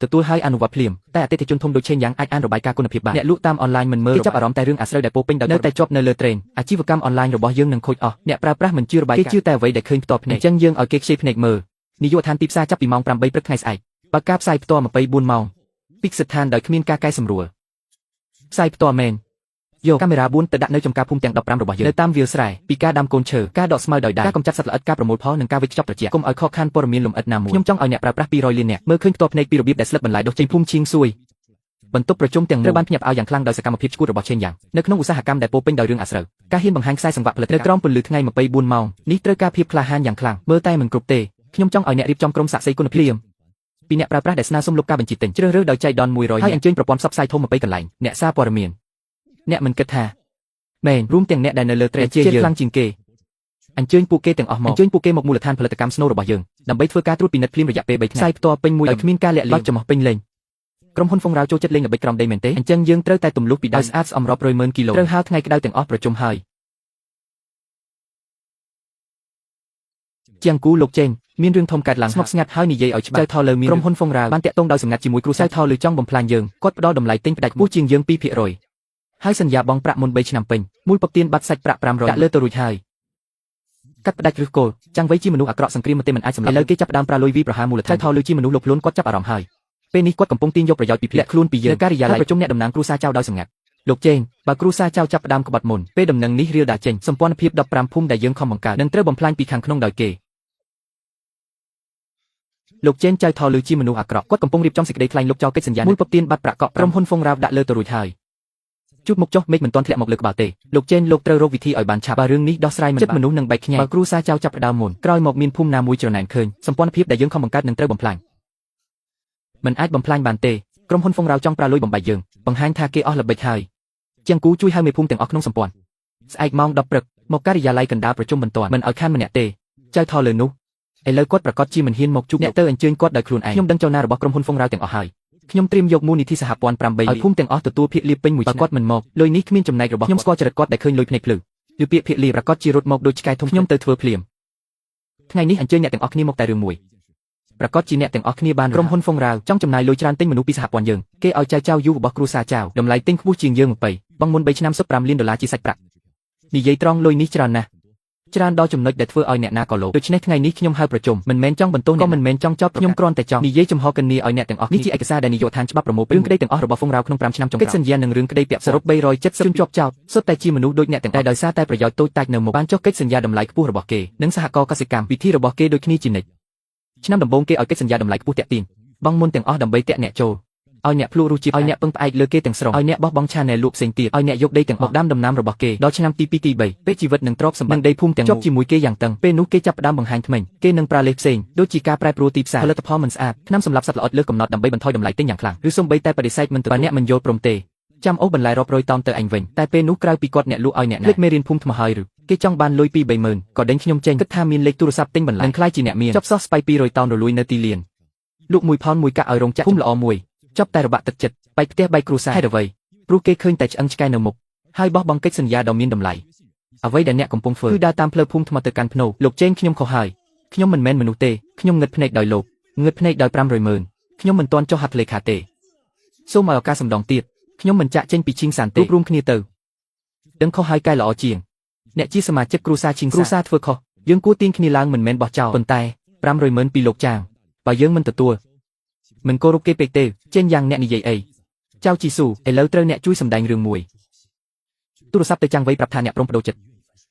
ទទួលហើយអនុវត្តភ្លាមតែអតិថិជនធំដូចឆេងយ៉ាងអាចអានរបាយការណ៍គុណភាពបានអ្នកលក់តាមអនឡាញមិនមើលគេចាប់អារម្មណ៍តែរឿងអាស្រូវដែលពោពេញដោយនៅតែជាប់នៅលើត្រេនអាជីវកម្មអនឡាញរបស់យើងនឹងខូចអស់អ្នកប្រើប្រាស់មិនជឿរបាយការណ៍គេជឿតែអ្វីដែលឃើញផ្ទាល់ភ្នែកអញ្ចឹងយើងឲ្យគេខ្ចីភ្នែកមើលនាយកដ្ឋានទីផ្សារចាប់ពីម៉ោង8ព្រឹកថ្ងៃស្អែកបើការផ្សាយផ្ទាល់24ម៉ោងពីស្ថានដោយគ្មានការកែសម្រួលផ្សាយផ្ទាល់មែនយកកាមេរ៉ា4ទៅដាក់នៅចំការភូមិទាំង15របស់យើងនៅតាមវាលស្រែពីការដាំកូនឈើការដកស្មៅដោយដៃការកម្ចាត់សត្វល្អិតការប្រមូលផលនិងការវេចខ្ចប់ត្រជាក់កុំឲ្យខកខានព័ត៌មានលម្អិតណាមួយខ្ញុំចង់ឲ្យអ្នកប្រើប្រាស់200លានអ្នកមើលឃើញផ្ទាល់ភ្នែកពីរបៀបដែលស្លឹកបន្លែដុះចេញភូមិឈៀងសួយបន្ទប់ប្រជុំទាំងមូលត្រូវបានភ្ញាក់ផ្អើលយ៉ាងខ្លាំងដោយសកម្មភាពឆ្កួតរបស់ឆេងយ៉ាងនៅក្នុងឧស្សាហកម្មដែលពោពេញដោយរឿងអាស្រូវការហ៊ានបង្ហាញខ្សែសង្វាក់ផលិតនៅក្រោមពន្លឺថ្ងៃ24ម៉ោងនេះត្រូវការភាពក្លាហានយ៉ាងខ្លាំងមើលតែមិនគ្រប់ទេខ្ញុំចង់ឲ្យអ្នករៀបចំក្រុមសាក្សីគុណភាពពីអ្នកប្រើប្រាស់ដែលស្នើសុំលុបការបញ្ជាទិញជ្រើសរើសដោយចៃដន្យ100ហើយអញ្ជើញប្រព័ន្ធផ្សព្វផ្សាយធំ20កន្លែងអ្នកសារព័ត៌មានអ្នកមិនគិតថាមែនរួមទាំងអ្នកដែលនៅលើត្រេជាយើងខ្លាំងជាងគេអញ្ជើញពួកគេទាំងអស់មកអញ្ជើញពួកគេមកមូលដ្ឋានផលិតកម្មស្នូរបស់យើងដើម្បីធ្វើការត្រួតពិនិត្យភ្លាមរយៈពេល3ថ្ងៃផ្សាយផ្ទាល់ពេញមួយដោយគ្មានការលាក់លៀមចំោះពេញលេញក្រុមហ៊ុនហ្វុងរ៉ាវចូលចិត្តលេងល្បិចក្រោមដីមែនទេអញ្ចឹងយើងត្រូវតែទម្លុះពីដោយស្អាតស្អំរាប់រយម៉ឺនគីឡូត្រូវហាលថ្ងៃក្តៅទាំងអស់ប្រជុំហើយជាងគូលោកចេងមានរឿងធំកើតឡើងស្ងប់ស្ងាត់ហើយនិយាយឲ្យច្បាស់ចៅថលើមានក្រុមហ៊ុនហ្វុងរ៉ាវបានតាក់ទងដោយសម្ងាត់ជាមួយគ្រួសារចៅថលើចង់បំផ្លាញយើងគាត់ផ្ដល់តម្លៃទិញផ្ដាច់ខ្ពស់ជាងយើង2%ហើយសន្យាបង់ប្រាក់មុន3ឆ្នាំពេញមូលពកទៀនបាត់សាច់ប្រាក់500ដាក់លើទៅរួចហើយកាត់ផ្ដាច់ឫសគល់ចាំងវៃជាមនុស្សអាក្រក់សង្គ្រាមទេមិនអាចសម្លាប់ឥឡូវគេចាប់ផ្ដើមប្រើលុយវីប្រហារមូលដ្ឋានចៅថលើជាមនុស្សលោភលន់គាត់ចាប់អារម្មណ៍ហើយពេលនេះគាត់កំពុងទាញយកប្រយោជន៍ពីភ្លាក់ខ្លួនពីយើងនៅការិយាល័យប្រជុំអ្នកតំណាងគ្រួសារចៅដោយសម្ងាត់លោកចេងបើគ្រួសារចៅចាប់ផ្ដើមក្បត់មុនពេលដំណឹងនេះរាលដាលចេញសម្ព័ន្ធភាព15ភូមិដែលយើងខំបង្កើតនឹងត្រូវបំផ្លាញពីខាងក្នុងដោយគេលោកចេនចៅថលឺជាមនុស្សអាក្រក់គាត់កំពុងរៀបចំសេចក្តីថ្លែងលុបចោលកិច្ចសន្យាមូលពកទៀនបាត់ប្រាក់កក់ក្រុមហ៊ុនហ្វុងរ៉ាវដាក់លើទៅរួចហើយជួបមុខចុះមេឃមិនទាន់ធ្លាក់មកលើក្បាលទេលោកចេនលោកត្រូវរកវិធីឲ្យបានឆាប់បើរឿងនេះដោះស្រាយមិនចិត្តមនុស្សនឹងបែកខ្ញែកបើគ្រួសារចៅចាប់ផ្ដើមមុនក្រោយមកមានភូមិណាមួយច្រណែនឃើញសម្ព័ន្ធភាពដែលយើងខំបង្កើតនឹងត្រូវបំផ្លាញមិនអាចបំផ្លាញបានទេក្រុមហ៊ុនហ្វុងរ៉ាវចង់ប្រើលុយបំបែកយើងបង្ហាញថាគេអស់ល្បិចហើយជាងគូជួយហៅមេភូមិទាំងអស់ក្នុងសម្ព័ន្ធស្អែកម៉ោង10ព្រឹកមកការិយាល័យកណ្ដាលប្រជុំបន្ទាន់មិនឲ្យខានម្នាក់ទេចៅថលលើនោះឥឡូវគាត់ប្រកាសជាមិនហ៊ានមកជួបអ្នកទៅអញ្ជើញគាត់ដោយខ្លួនឯងខ្ញុំដឹងចលនារបស់ក្រុមហ៊ុនហ្វុងរ៉ាវទាំងអស់ហើយខ្ញុំត្រៀមយកមូលនិធិសហព័ន្ធ8ឲ្យភូមិទាំងអស់ទទួលភាគលាភពេញមួយឆ្នាំបើគាត់មិនមកលុយនេះគ្មានចំណែករបស់ខ្ញុំស្គាល់ចរិតគាត់ដែលឃើញលុយភ្នែកភ្លឺឬពាក្យភាគលាភប្រកាសជារត់មកដូចឆ្កែធំខ្ញុំទៅធ្វើភ្លាមថ្ងៃនេះអញ្ជើញអ្នកទាំងអស់គ្នាមកតែរឿងមួយប្រកាសជាអ្នកទាំងអស់គ្នាបានក្រុមហ៊ុនហ្វុងរ៉ាវចង់ចំណាយលុយច្រើនទិញមនុស្សពីសហព័ន្ធយើងគេឲ្យចៅចៅយូរបស់គ្រួសារចៅតម្លៃទិញខ្ពស់ជាងយើង20បងមុន3ឆ្នាំសុទ្ធ5លានដុល្លារជាសាច់ប្រាក់និយាយត្រង់លុយនេះច្រើនណាស់ច្រើនដល់ចំណុចដែលធ្វើឲ្យអ្នកណាក៏លោភដូច្នេះថ្ងៃនេះខ្ញុំហៅប្រជុំមិនមែនចង់បន្ទោសក៏មិនមែនចង់ចោទខ្ញុំគ្រាន់តែចង់និយាយចំហកនីឲ្យអ្នកទាំងអស់នេះជាឯកសារដែលនាយកដ្ឋានច្បាប់ប្រមូលរឿងក្តីទាំងអស់របស់ហ្វុងរ៉ាវក្នុង5ឆ្នាំចុងក្រោយកិច្ចសន្យានិងរឿងក្តីពាក់សរុប370ជនជាប់ចោទសុទ្ធតែជាមនុស្សដូចអ្នកទាំងតែដោយសារតែប្រយោជន៍តូចតាចនៅមុខបានចុះកិច្ចសន្យាតម្លៃខ្ពស់របស់គេនិងសហករណ៍កសិកម្មវិធីរបស់គេដូចគ្នាជានិច្ចឆ្នាំដំបូងគេឲ្យកិច្ចសន្យាតម្លៃខ្ពស់តាក់ទាញបងមុនទាំងអស់ដើម្បីតាក់អ្នកចូលឲ្យអ្នកភ្លក់រសជាតិឲ្យអ្នកពឹងផ្អែកលើគេទាំងស្រុងឲ្យអ្នកបោះបង់ channel លក់ផ្សេងទៀតឲ្យអ្នកយកដីទាំងអស់ដាំដំណាំរបស់គេដល់ឆ្នាំទី2ទី3ពេលជីវិតនឹងទ្រព្យសម្បត្តិនិងដីភូមិទាំងជាប់ជាមួយគេយ៉ាងតឹងពេលនោះគេចាប់ផ្ដើមបង្ហាញថ្មិញគេនឹងប្រើលេសផ្សេងដូចជាការប្រែប្រួលទីផ្សារផលិតផលមិនស្អាតថ្នាំសម្លាប់សត្វល្អិតលើសកំណត់ដើម្បីបន្ថយតម្លៃទិញយ៉ាងខ្លាំងឬសូម្បីតែបដិសេធមិនបើអ្នកមិនយល់ព្រមទេចាំអូសបន្លែរាប់រយតោនទៅអញវិញតែពេលនោះក្រៅពីគាត់អ្នកលក់ឲ្យអ្នកណាភ្លេចមេរៀនភូមិថ្មហើយឬគេចង់បានលុយ2 30000ក៏ដេញខ្ញុំចេញគិតថាមានលេខទូរស័ព្ទទិញបន្លែនឹងក្លាយជាអ្នកមានចប់សោះស្បៃ200តោនរលួយនៅទីលានលក់មួយផោនមួយកាក់ឲ្យរោងចក្រភូមិល្អមួយចប់តែរបាក់ទឹកចិត្តបែកផ្ទះបែកគ្រួសារហេតុអ្វីព្រោះគេឃើញតែឆ្អឹងឆ្កែនៅមុខហើយបោះបង់កិច្ចសន្យាដ៏មានតម្លៃអ្វីដែលអ្នកកំពុងធ្វើគឺដើរតាមផ្លូវភូមិថ្មទៅកាន់ភ្នោលោកចេងខ្ញុំខុសហើយខ្ញុំមិនមែនមនុស្សទេខ្ញុំងឹតភ្នែកដោយលោកងឹតភ្នែកដោយ500,000ខ្ញុំមិនទាន់ចុះហត្ថលេខាទេសូមឲ្យឱកាសសម្ដងទៀតខ្ញុំមិនចាក់ចេញពីឈីងសានទេរួបរួមគ្នាទៅដឹងខុសហើយកែល្អជាងអ្នកជាសមាជិកគ្រួសារឈីងគ្រួសារធ្វើខុសយើងគួរទាញគ្នាឡើងមិនមែនបោះចោលប៉ុន្តែ500,000ពីលោកចាងបើយើងមិនទទួលមិនគោរពគេពេកទេចេញយ៉ាងអ្នកនិយាយអីចៅជីស៊ូឥឡូវត្រូវអ្នកជួយសម្ដែងរឿងមួយទូរស័ព្ទទៅចាំងវៃប្រាប់ថាអ្នកព្រមបដូរចិត្ត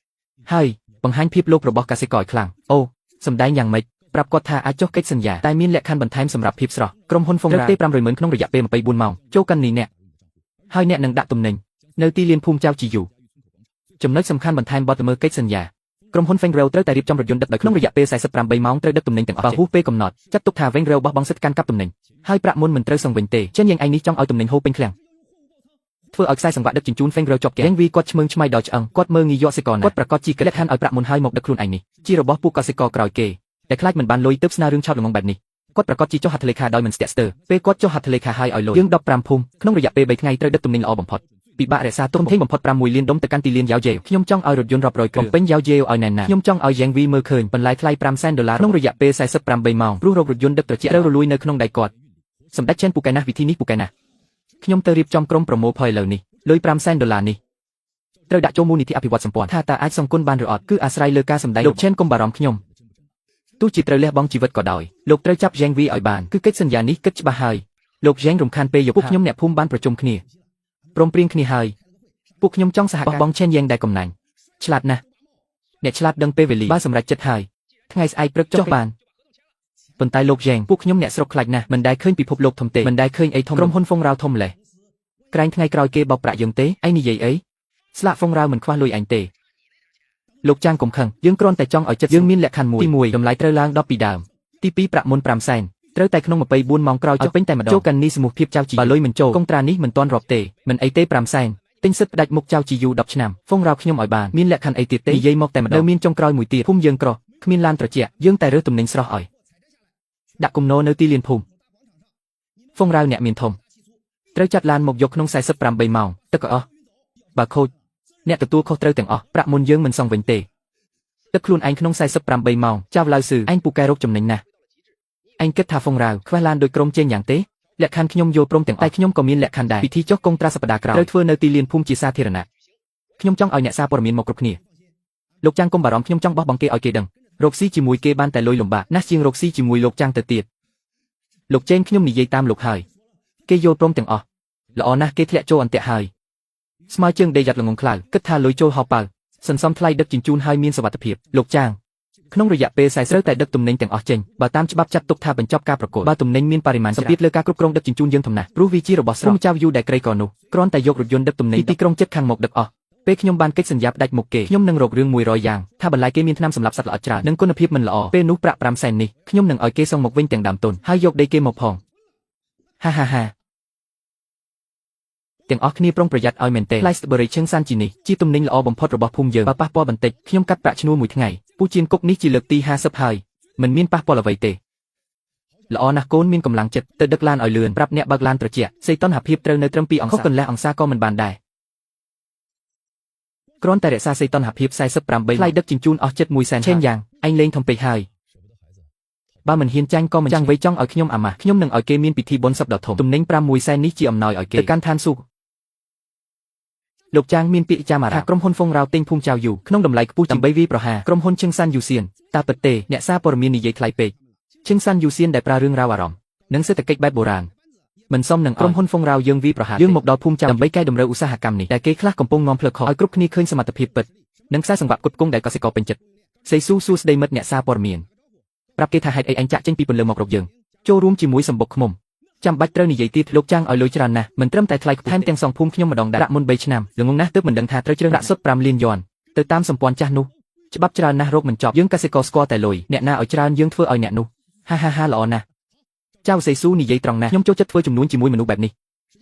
ហើយបង្ហាញភាពលោភរបស់កសិករឲ្យខ្លាំងអូសម្ដែងយ៉ាងម៉េចប្រាប់គាត់ថាអាចចុះកិច្ចសន្យាតែមានលក្ខខណ្ឌបន្ថែមសម្រាប់ភាពស្រស់ក្រុមហ៊ុនហ្វុងរ៉ាទេ500,000ក្នុងរយៈពេល24ម៉ោងចូលកាន់នេះអ្នកហើយអ្នកនឹងដាក់ទំនិញនៅទីលានភូមិចៅជីយូចំណុចសំខាន់បន្ថែមបទល្មើសកិច្ចសន្យាក្រុមហ៊ុន Fengrel ត្រូវតែរៀបចំរថយន្តដឹកដោយក្នុងរយៈពេល48ម៉ោងត្រូវដឹកទំនិញទាំងអស់បើហួសពេលកំណត់ចាត់ទុកថា Fengrel បោះបង់សិទ្ធិកាន់កាប់ទំនិញហើយប្រាក់មុនមិនត្រូវសងវិញទេចេញយ៉ាងឯងនេះចង់ឲ្យទំនិញហូរពេញឃ្លាំងធ្វើឲ្យខ្សែសង្វាក់ដឹកជញ្ជូន Fengrel ជាប់គាំងវីគាត់ឆ្មើងឆ្មៃដល់ឆ្អឹងគាត់មើលងាយយកសិករណាគាត់ប្រកាសជាកិច្ចលក្ខខណ្ឌឲ្យប្រាក់មុនហើយមកដឹកខ្លួនឯងនេះជារបស់ពួកកសិករក្រោយគេតែខ្លាចមិនបានលុយទើបស្នើរឿងឆោតល្ងងបែបនេះគាត់ប្រកាសជាចុះហត្ថលេខាដោយមិនស្ទាក់ស្ទើរពេលគាត់ចុះហត្ថលេខាហើយឲ្យលុយយើង15ភូមិក្នុងរយៈពេល3ថ្ងៃត្រូវដឹកទំនិញល្អបំផុតពិបាករក្សាទុំធេងបំផុត6លានដុំទៅកាន់ទីលានយ៉ាវយេវខ្ញុំចង់ឲ្យរថយន្តរាប់រយគ្រឿងបំពេញយ៉ាវយេវឲ្យណែនណាស់ខ្ញុំចង់ឲ្យយ៉ាងវីមើលឃើញបន្លែថ្លៃ5សែនដុល្លារក្នុងរយៈពេល48ម៉ោងព្រោះរករថយន្តដឹកត្រជាក់ត្រូវរលួយនៅក្នុងដៃគាត់ សម្ដេចឆេនពូកែណាស់វិធីនេះពូកែណាស់ខ្ញុំទៅរៀបចំក្រុមប្រមូលផលឥឡូវនេះលុយ5សែនដុល្លារនេះត្រូវដាក់ចូលមូលនិធិអភិវឌ្ឍសម្ព័ន្ធថាតើអាចសង្គនបានឬអត់គឺអាស្រ័យលើការសម្ដែងលោកឆេនកុំបារម្ភខ្ញុំទោះជាត្រូវលះបង់ជីវិតក៏ដោយលោកត្រូវចាប់យ៉េងវីឲ្យបានគឺកិច្ចសន្យានេះគិតច្បាស់ហើយលោកយ៉េងរំខានពេលយប់ពួកខ្ញុំអ្នកភូមិបានប្រជុំគ្នាព្រមព្រៀងគ្នាហើយពួកខ្ញុំចង់សហការបោះបង់ឆេនយ៉េងដែលកំណាញ់ឆ្លាតណាស់អ្នកឆ្លាតដឹងពេលវេលាបើសម្រេចចិត្តហើយថ្ងៃស្អែកព្រឹកចុះបានប៉ុន្តែលោកយ៉េងពួកខ្ញុំអ្នកស្រុកខ្លាចណាស់មិនដែលឃើញពិភពលោកធំទេមិនដែលឃើញអីធំក្រុមហ៊ុនហ្វុងរ៉ាវធំលេះក្រែងថ្ងៃក្រោយគេបោកប្រាក់យើងទេឯងនិយាយអីស្លាកហ្វុងរ៉ាវមិនខ្វះលុយអញទេលោកចាងកុំខឹងយើងគ្រាន់តែចង់ឲ្យចិត្តយើងមានលក្ខខណ្ឌមួយទី1តម្លៃត្រូវឡើង10ពីដើមទី2ប្រាក់មុន5សែនត្រូវតែក្នុង24ម៉ោងក្រោយចុះពេញតែម្ដងចូលកាន់នេះសមុះភាពចៅជីបើលុយមិនចូលកុងត្រានេះមិនទាន់រាប់ទេមិនអីទេ5សែនទិញសិទ្ធផ្ដាច់មុខចៅជីយូ10ឆ្នាំហ្វុងរ៉ាវខ្ញុំឲ្យបានមានលក្ខខណ្ឌអីទៀតទេនិយាយមកតែម្ដងនៅមានចុងក្រោយមួយទៀតភូមិយើងក្រគ្មានឡានត្រជាក់យើងតែរើសទំនិញស្រស់ឲ្យដាក់គំនរនៅទីលានភូមិហ្វុងរ៉ាវអ្នកមានធំត្រូវចាត់ឡានមកយកក្នុង48ម៉ោងទឹកក៏អស់បើខូចអ្នកទទួលខុសត្រូវទាំងអស់ប្រាក់មុនយើងមិនសងវិញទេទឹកខ្លួនឯងក្នុង48ម៉ោងចៅឡៅស៊ឺឯងពូកែរកចំណេញណាស់ឯងគិតថាហ្វុងរ៉ាវខ្វះឡានដោយក្រុមជេងយ៉ាងទេលក្ខខណ្ឌខ្ញុំយល់ព្រមទាំងអស់តែខ្ញុំក៏មានលក្ខខណ្ឌដែរពិធីចុះកុងត្រាសប្តាហ៍ក្រោយត្រូវធ្វើនៅទីលានភូមិជាសាធារណៈខ្ញុំចង់ឲ្យអ្នកសារព័ត៌មានមកគ្រប់គ្នាលោកចាងកុំបារម្ភខ្ញុំចង់បោះបង់គេឲ្យគេដឹងរកស៊ីជាមួយគេបានតែលុយលំបាកណាស់ជាងរកស៊ីជាមួយលោកចាងទៅទៀតលោកចេនខ្ញុំនិយាយតាមលោកហើយគេយល់ព្រមទាំងអស់ល្អណាស់គេធ្លាក់ចូលអន្ទាក់ហើយស្មើជើងដេកយ៉ាត់ល្ងងខ្លៅគិតថាលុយចូលហោប៉ៅសន្សំថ្លៃដឹកជញ្ជូនហើយមានសុវត្ថិភាពលោកចាងក្នុងរយៈពេល40ត្រូវតែដឹកទំនិញទាំងអស់ចេញបើតាមច្បាប់ចាត់ទុកថាបញ្ចប់ការប្រកួតបើទំនិញមានបរិមាណសម្ពាធលើការគ្រប់គ្រងដឹកជញ្ជូនយើងធំណាស់ព្រោះវាជារបស់ស្រុកចៅយូដែលក្រីក្រនោះគ្រាន់តែយករថយន្តដឹកទំនិញពីទីក្រុងចិត្តខាងមកដឹកអស់ពេលខ្ញុំបានកិច្ចសន្យាផ្ដាច់មុខគេខ្ញុំនឹងរករឿង100យ៉ាងថាបន្លែគេមានថ្នាំសម្រាប់សត្វល្អិតច្រើននិងគុណភាពមិនល្អពេលនោះប្រាក់5សែននេះខ្ញុំនឹងឲ្យគេសងមកវិញទាំងដើមទុនហើយយកដីគេមកផងហាហាហាទាំងអស់គ្នាប្រុងប្រយ័ត្នឲ្យមែនទេផ្លែស្ទ្របឺរីឈឹងសានជីនេះជាទំនិញល្អបំផុតរបស់ភូមិយើងបើប៉ះពាល់បន្តិចខ្ញុំកាត់ប្រាក់ឈ្នួលមួយថ្ងៃពូជៀនគុកនេះជាលើកទី50ហើយមិនមានប៉ះពាល់អ្វីទេល្អណាស់កូនមានកម្លាំងចិត្តទៅដឹកឡានឲ្យលឿនប្រាប់អ្នកបើកឡានត្រជាក់សីតុណ្ហភាពត្រូវនៅត្រឹម2អង្សាខុសកន្លះអង្សាក៏មិនបានដែរគ្រាន់តែរក្សាសីតុណ្ហភាព48ថ្លៃដឹកជញ្ជូនអស់ចិត្ត1សែនឆេនយ៉ាងឯងលេងធំពេកហើយបើមិនហ៊ានចាញ់ក៏មិនចាំងវៃចង់ឲ្យខ្ញុំអាម៉ាស់ខ្ញុំនឹងឲ្យគេមានពិធីបុណ្យសពដ៏ធំទំនិញ5 1សែននេះជាអំណោយឲ្យគេទៅកាន់ឋានសួគ៌លោកចាងមានពាក្យចាំអារ៉ាថាក្រុមហ៊ុនហ្វុងរ៉ាវទិញភូមិចៅយូក្នុងតម្លៃខ្ពស់ដើម្បីវាយប្រហារក្រុមហ៊ុនឈឹងសានយូសៀនតាពិតទេអ្នកសារព័ត៌មាននិយាយថ្លៃពេកឈឹងសានយូសៀនដែលប្រើរឿងរ៉ាវអារម្មណ៍និងសេដ្ឋកិច្ចបែបបុរាណមិនសមនឹងក្រុមហ៊ុនហ្វុងរ៉ាវយើងវាយប្រហារយើងមកដល់ភូមិចៅដើម្បីកែតម្រូវឧស្សាហកម្មនេះដែលគេខ្លះកំពុងនាំផ្លូវខុសឲ្យគ្រប់គ្នាឃើញសមត្ថភាពពិតនិងខ្សែសង្វាក់ផ្គត់ផ្គង់ដែលកសិករពេញចិត្តសេស៊ូសួស្ដីមិត្តអ្នកសារព័ត៌មានប្រាប់គេថាហេតុអីអញចាក់ចេញពីពន្លឺមករកយើងចូលរួមជាមួយសម្បុកឃ្មុំចាំបាច់ត្រូវនិយាយទៀតលោកចាងឲ្យលុយច្រើនណាស់មិនត្រឹមតែថ្លៃថែមទាំងសងភូមិខ្ញុំម្ដងដែរប្រាក់មុន3ឆ្នាំល្ងងណាស់ទើបមិនដឹងថាត្រូវជ្រើសប្រាក់សុទ្ធ5លានយន់ទៅតាមសម្ព័ន្ធចាស់នោះច្បាប់ច្រើនណាស់រកមិនចប់យើងកសិករស្គាល់តែលុយអ្នកណាឲ្យច្រើនយើងធ្វើឲ្យអ្នកនោះហាហាហាល្អណាស់ចៅសេស៊ូនិយាយត្រង់ណាស់ខ្ញុំចូលចិត្តធ្វើចំនួនជាមួយមនុស្សបែបនេះ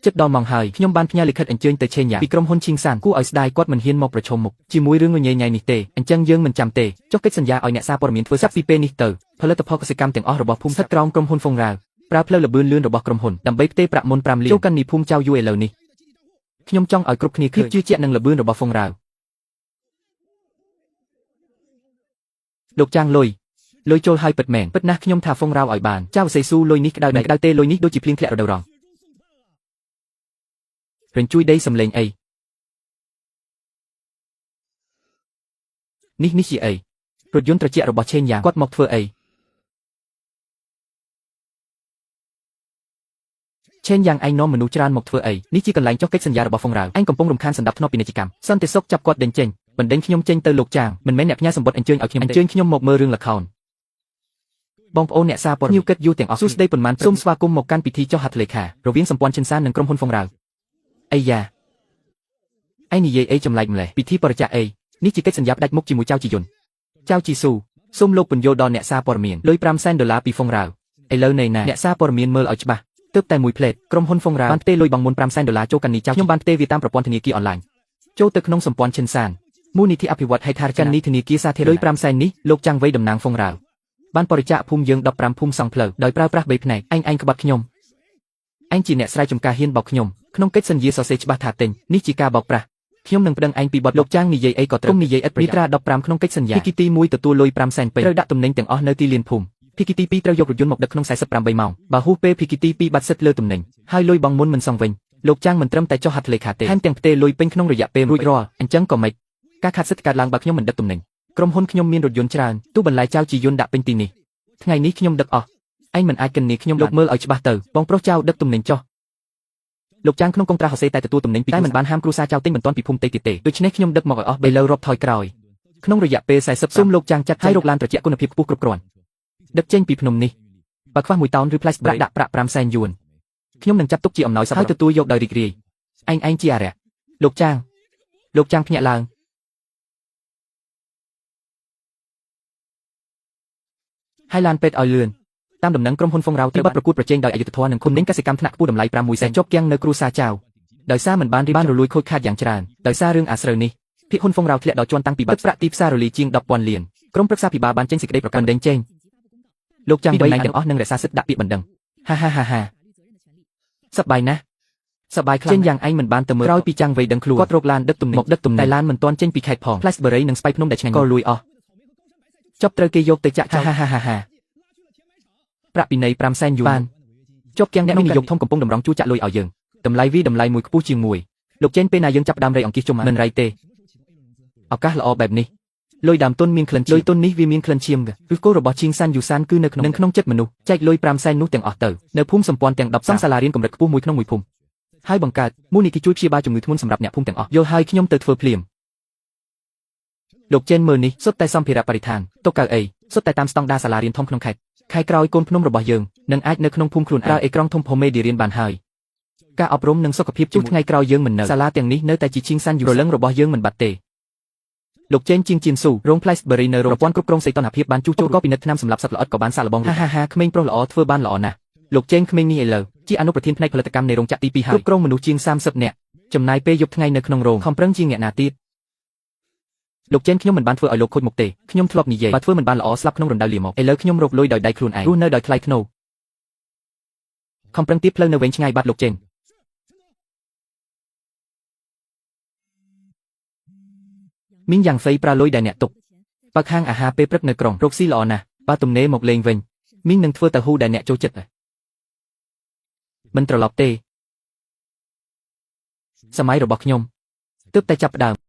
ចិត្តដល់ម៉ោងហើយខ្ញុំបានផ្ញើលិខិតអញ្ជើញទៅឆេងយ៉ាពីក្រុមហ៊ុនឈីងសានគួរឲ្យស្ដាយគាត់មិនហ៊ានមកប្រឈមមុខជាមួយរឿងញ៉ៃញ៉ៃនេះទេអញ្ចឹងយើងមិនចាំទេចុះកិច្ចសន្យាឲ្យអ្នកសារព័ត៌មានធ្វើចាប់ពីពេលនេះទៅផលិតផលកសិកម្មទាំងអស់របស់ភូមិស្ថិតក្រោមក្រុមហ៊ុនហ្វុងរ៉ាវប្រើផ្លូវល្បឿនលឿនរបស់ក្រុមហ៊ុនដើម្បីផ្ទេរប្រាក់មុន5លានចូលកាន់នីភូមិចៅយូឥឡូវនេះខ្ញុំចង់ឲ្យគ្រប់គ្នាឃើញជឿជាក់នឹងល្បឿនរបស់ហ្វុងរ៉ាវលោកចាងលុយលុយចូលហើយពិតមែនពិតណាស់ខ្ញុំថាហ្វុងរ៉ាវឲ្យបានចៅសេស៊ូលុយនេះក្តៅមិនក្តៅទេលុយនេះដូចជាភ្លៀងធ្លាក់រដូវរងរញ្ជួយដីសំលេងអីនេះនេះជាអីរថយន្តត្រជាក់របស់ឆេងយ៉ាងគាត់មកធ្វើអីឆេនយ៉ាងឯងនាំមនុស្សច្រើនមកធ្វើអីនេះជាកន្លែងចុះកិច្ចសន្យារបស់ហ្វុងរ៉ាវឯងកំពុងរំខានសន្តាប់ធ្នាប់ពាណិជ្ជកម្មសន្តិសុខចាប់គាត់ដេញចេញបណ្ដេញខ្ញុំចេញទៅលោកចាងមិនមែនអ្នកផ្ញើសម្បត្តិអញ្ជើញឲ្យខ្ញុំអញ្ជើញខ្ញុំមកមើលរឿងល្ខោនបងប្អូនអ្នកសារព័ត៌មានគិតយូរទាំងអស់សួស្តីប៉ុន្មានសូមស្វាគមន៍មកកាន់ពិធីចុះហត្ថលេខារវាងសម្ព័ន្ធឈិនសាននិងក្រុមហ៊ុនហ្វុងរ៉ាវអីយ៉ាឯងនិយាយអីចម្លែកម្លេះពិធីបរិច្ចាគអីនេះជាកិច្ចសន្យាផ្ដាច់មុខជាមួយចៅជីយុនចៅជីស៊ូសូមលោកពន្យល់ដល់អ្នកសារព័ត៌មានលុយ5សែនដុល្លារពីហ្វុងរ៉ាវឥឡូវនៃណាអ្នកសារព័ត៌មានមើលឲ្យច្បាស់ទើបតែមួយផ្លេតក្រុមហ៊ុនហ្វុងរ៉ាវបានផ្ទេរលុយបង់មុន5សែនដុល្លារចូលកាន់នីចៅខ្ញុំបានផ្ទេរវាតាមប្រព័ន្ធធនាគារអនឡាញចូលទៅក្នុងសម្ព័ន្ធឈិនសានមូលនិធិអភិវឌ្ឍហេដ្ឋារចនាធនាគារសាធារណៈលុយ5សែននេះលោកចាំងវៃតំណាងហ្វុងរ៉ាវបានបរិច្ចាគភូមិយើង15ភូមិសង់ផ្លូវដោយប្រើប្រាស់3ផ្នែកឯងក្បត់ខ្ញុំឯងជាអ្នកស្រែចម្ការហ៊ានបោកខ្ញុំក្នុងកិច្ចសន្យាសរសេរច្បាស់ថាទិញនេះជាការបោកប្រាស់ខ្ញុំនឹងប្តឹងឯងពីបទលោកចាងនិយាយអីក៏ត្រូវនិយាយឥតប្រយោជន៍មាត្រា15ក្នុងកិច្ចសន្យាភាគីទី1ទទួលលុយ5សែនពេញត្រូវដាក់ទំនិញទាំងអស់នៅទីលានភូមិ ភាគីទី2ត្រូវយករថយន្តមកដឹកក្នុង48ម៉ោងបើហួសពេលភាគីទី2បាត់សិទ្ធិលើទំនិញហើយលុយបង់មុនមិនសងវិញលោកចាងមិនត្រឹមតែចុះហត្ថលេខាទេថែមទាំងផ្ទេរលុយពេញក្នុងរយៈពេលរួចរាល់អញ្ចឹងក៏មិនការខាត់សិទ្ធិកើតឡើងបើខ្ញុំមិនដឹកទំនិញក្រុមហ៊ុនខ្ញុំមានរថយន្តច្រើនទោះបន្លែចៅជាយន្តដាក់ពេញទីនេះថ្ងៃនេះខ្ញុំដឹកអស់ឯងមិនអាចកិននីខ្ញុំលោកមើលឲ្យច្បាស់ទៅបងប្រុសចៅដឹកទំនិញចុះលោកចាងក្នុងកុងត្រាហូសេតែទទួលទំនិញពីតែមិនបានហាមគ្រួសារចៅទិញបន្ទាន់ពីភូមិតេទៀតទេដូច្នេះខ្ញុំដឹកមកឲ្យអស់បីលើរាប់ថយក្រោយក្នុងរយៈពេល40ស៊ុំលោកចាងចាត់ឲ្យរកឡានត្រជាក់គុណភាពខ្ពស់គ្រប់គ្រាន់ដឹកចេញពីភ្នំនេះបើខ្វះ1តោនឬផ្លែប្រាក់ដាក់ប្រាក់5សែនយួនខ្ញុំនឹងចាត់ទុកជាអំណោយសប្បុរសហើយទទួលយកដោយរីករាយឯងឯងជាអរិយលោកចាងលោកចាងភ្ញាក់ឡើងហើយឡានពេទ្យឲ្យលឿនតាមដំណឹងក្រុមហ៊ុនហ្វុងរ៉ាវត្រូវបានប្រកួតប្រជែងដោយអយុត្តិធម៌និងគុណនឹងកសិកម្មថ្នាក់ខ្ពស់តម្លៃ5 1សែនជាប់គាំងនៅគ្រួសារចៅដោយសារមិនបានរៀបបានរលួយខូចខាតយ៉ាងច្រើនដោយសាររឿងអាស្រូវនេះភាគហ៊ុនហ្វុងរ៉ាវធ្លាក់ដល់ជាន់តាំងពីបាត់ប្រាក់ទីផ្សាររលីជាង10,000លានក្រុមប្រឹក្សាភិបាលបានចេញសេចក្តីប្រកាសដេញចេញលោកចាំបីទាំងអស់នឹងរក្សាសិទ្ធិដាក់ពាក្យបណ្ដឹងហាហាហាហាសប្បាយណាស់សប្បាយខ្លាំងចេញយ៉ាងឯងមិនបានទៅមើលក្រោយពីចាំងវៃដឹងខ្លួនគាត់រកឡានដឹកទំនិញមកដឹកទំនិញតែឡានមិនទាន់ចេញពីខេត្តផងផ្លែស្បឺរីនិងស្បៃភ្នំដែលឆ្ងាញ់ក៏លួយអស់ចប់ត្រូវគេយកទៅចាក់ចោលហាហាហាហាប្រាក់ពិន័យ5សែនយួនបានជាប់គាំងអ្នកវិនិយោគធំកំពុងតម្រង់ជួរចាក់លុយឲ្យយើងតម្លៃវីតម្លៃមួយខ្ពស់ជាងមួយលោកចេនពេលណាយើងចាប់ដើមរៃអង្គាសជុំមិនរៃទេឱកាសល្អបែបនេះលុយដើមទុនមានក្លិនលុយទុននេះវាមានក្លិនឈាមឬគោលរបស់ជាងសានយូសានគឺនៅក្នុងក្នុងចិត្តមនុស្សចែកលុយ5សែននោះទាំងអស់ទៅនៅភូមិសម្ព័ន្ធទាំង10សង់សាលារៀនកម្រិតខ្ពស់មួយក្នុងមួយភូមិហើយបង្កើតមូលនិធិជួយព្យាបាលជំងឺធ្ងន់សម្រាប់អ្នកភូមិទាំងអស់យល់ហើយខ្ញុំទៅធ្វើភ្លាមលោកចេនមើលនេះសុទ្ធតែសម្ភារៈបរិស្ថានតុកៅអីសុទ្ធតែតាមស្តង់ដារសាលារៀនធំក្នុងខេត្តខែក្រោយកូនភ្នំរបស់យើងនឹងអាចនៅក្នុងភូមិខ្លួនឯងប្រើអេក្រង់ធំផូមេឌីរៀនបានហើយការអប់រំនិងសុខភាពជួសថ្ងៃក្រោយយើងមិននៅសាលាទាំងនេះនៅតែជាជាងសានយូរលឹងរបស់យើងមិនបាត់ទេលោកចេនជាងជៀនស៊ូរោងផ្លែស្បឺរីនៅប្រព័ន្ធគ្រប់គ្រងសីតុណ្ហភាពបានជួសជុលក៏ពិនិត្យថ្នាំសម្រាប់សត្វល្អិតក៏បានសាកល្បងហាហាហាក្មេងប្រុសល្អធ្វើបានល្អណាស់លោកចេនក្មេងនេះឥឡូវជាអនុប្រធានផ្នែកផលិតកម្មនៃរោងចក្រទី2ហើយគ្រប់គ្រងមនុស្សជាង30នាក់ចំណាយពេលយប់ថ្ងៃនៅក្នុងរោងខំប្រឹងជាងអ្នកណាទៀតលោកចេនខ្ញុំមិនបានធ្វើឲ្យលោកខូចមុខទេខ្ញុំធ្លាប់និយាយបើធ្វើមិនបានល្អស្លាប់ក្នុងរណ្ដៅលាមកឥឡូវខ្ញុំរកលុយដោយដៃខ្លួនឯងរស់នៅដោយថ្លៃថ្នូរខំប្រឹងទៀតផ្លូវនៅវែងឆ្ងាយបាត់លោកចេនមីងយ៉ាងហ្វៃប្រើលុយដែលអ្នកទុកបើខាងអាហារពេលព្រឹកនៅក្រុងរកស៊ីល្អណាស់បើទំនេរមកលេងវិញមីងនឹងធ្វើតៅហ៊ូដែលអ្នកចូលចិត្តមិនត្រឡប់ទេសម័យរបស់ខ្ញុំទើបតែចាប់ផ្ដើម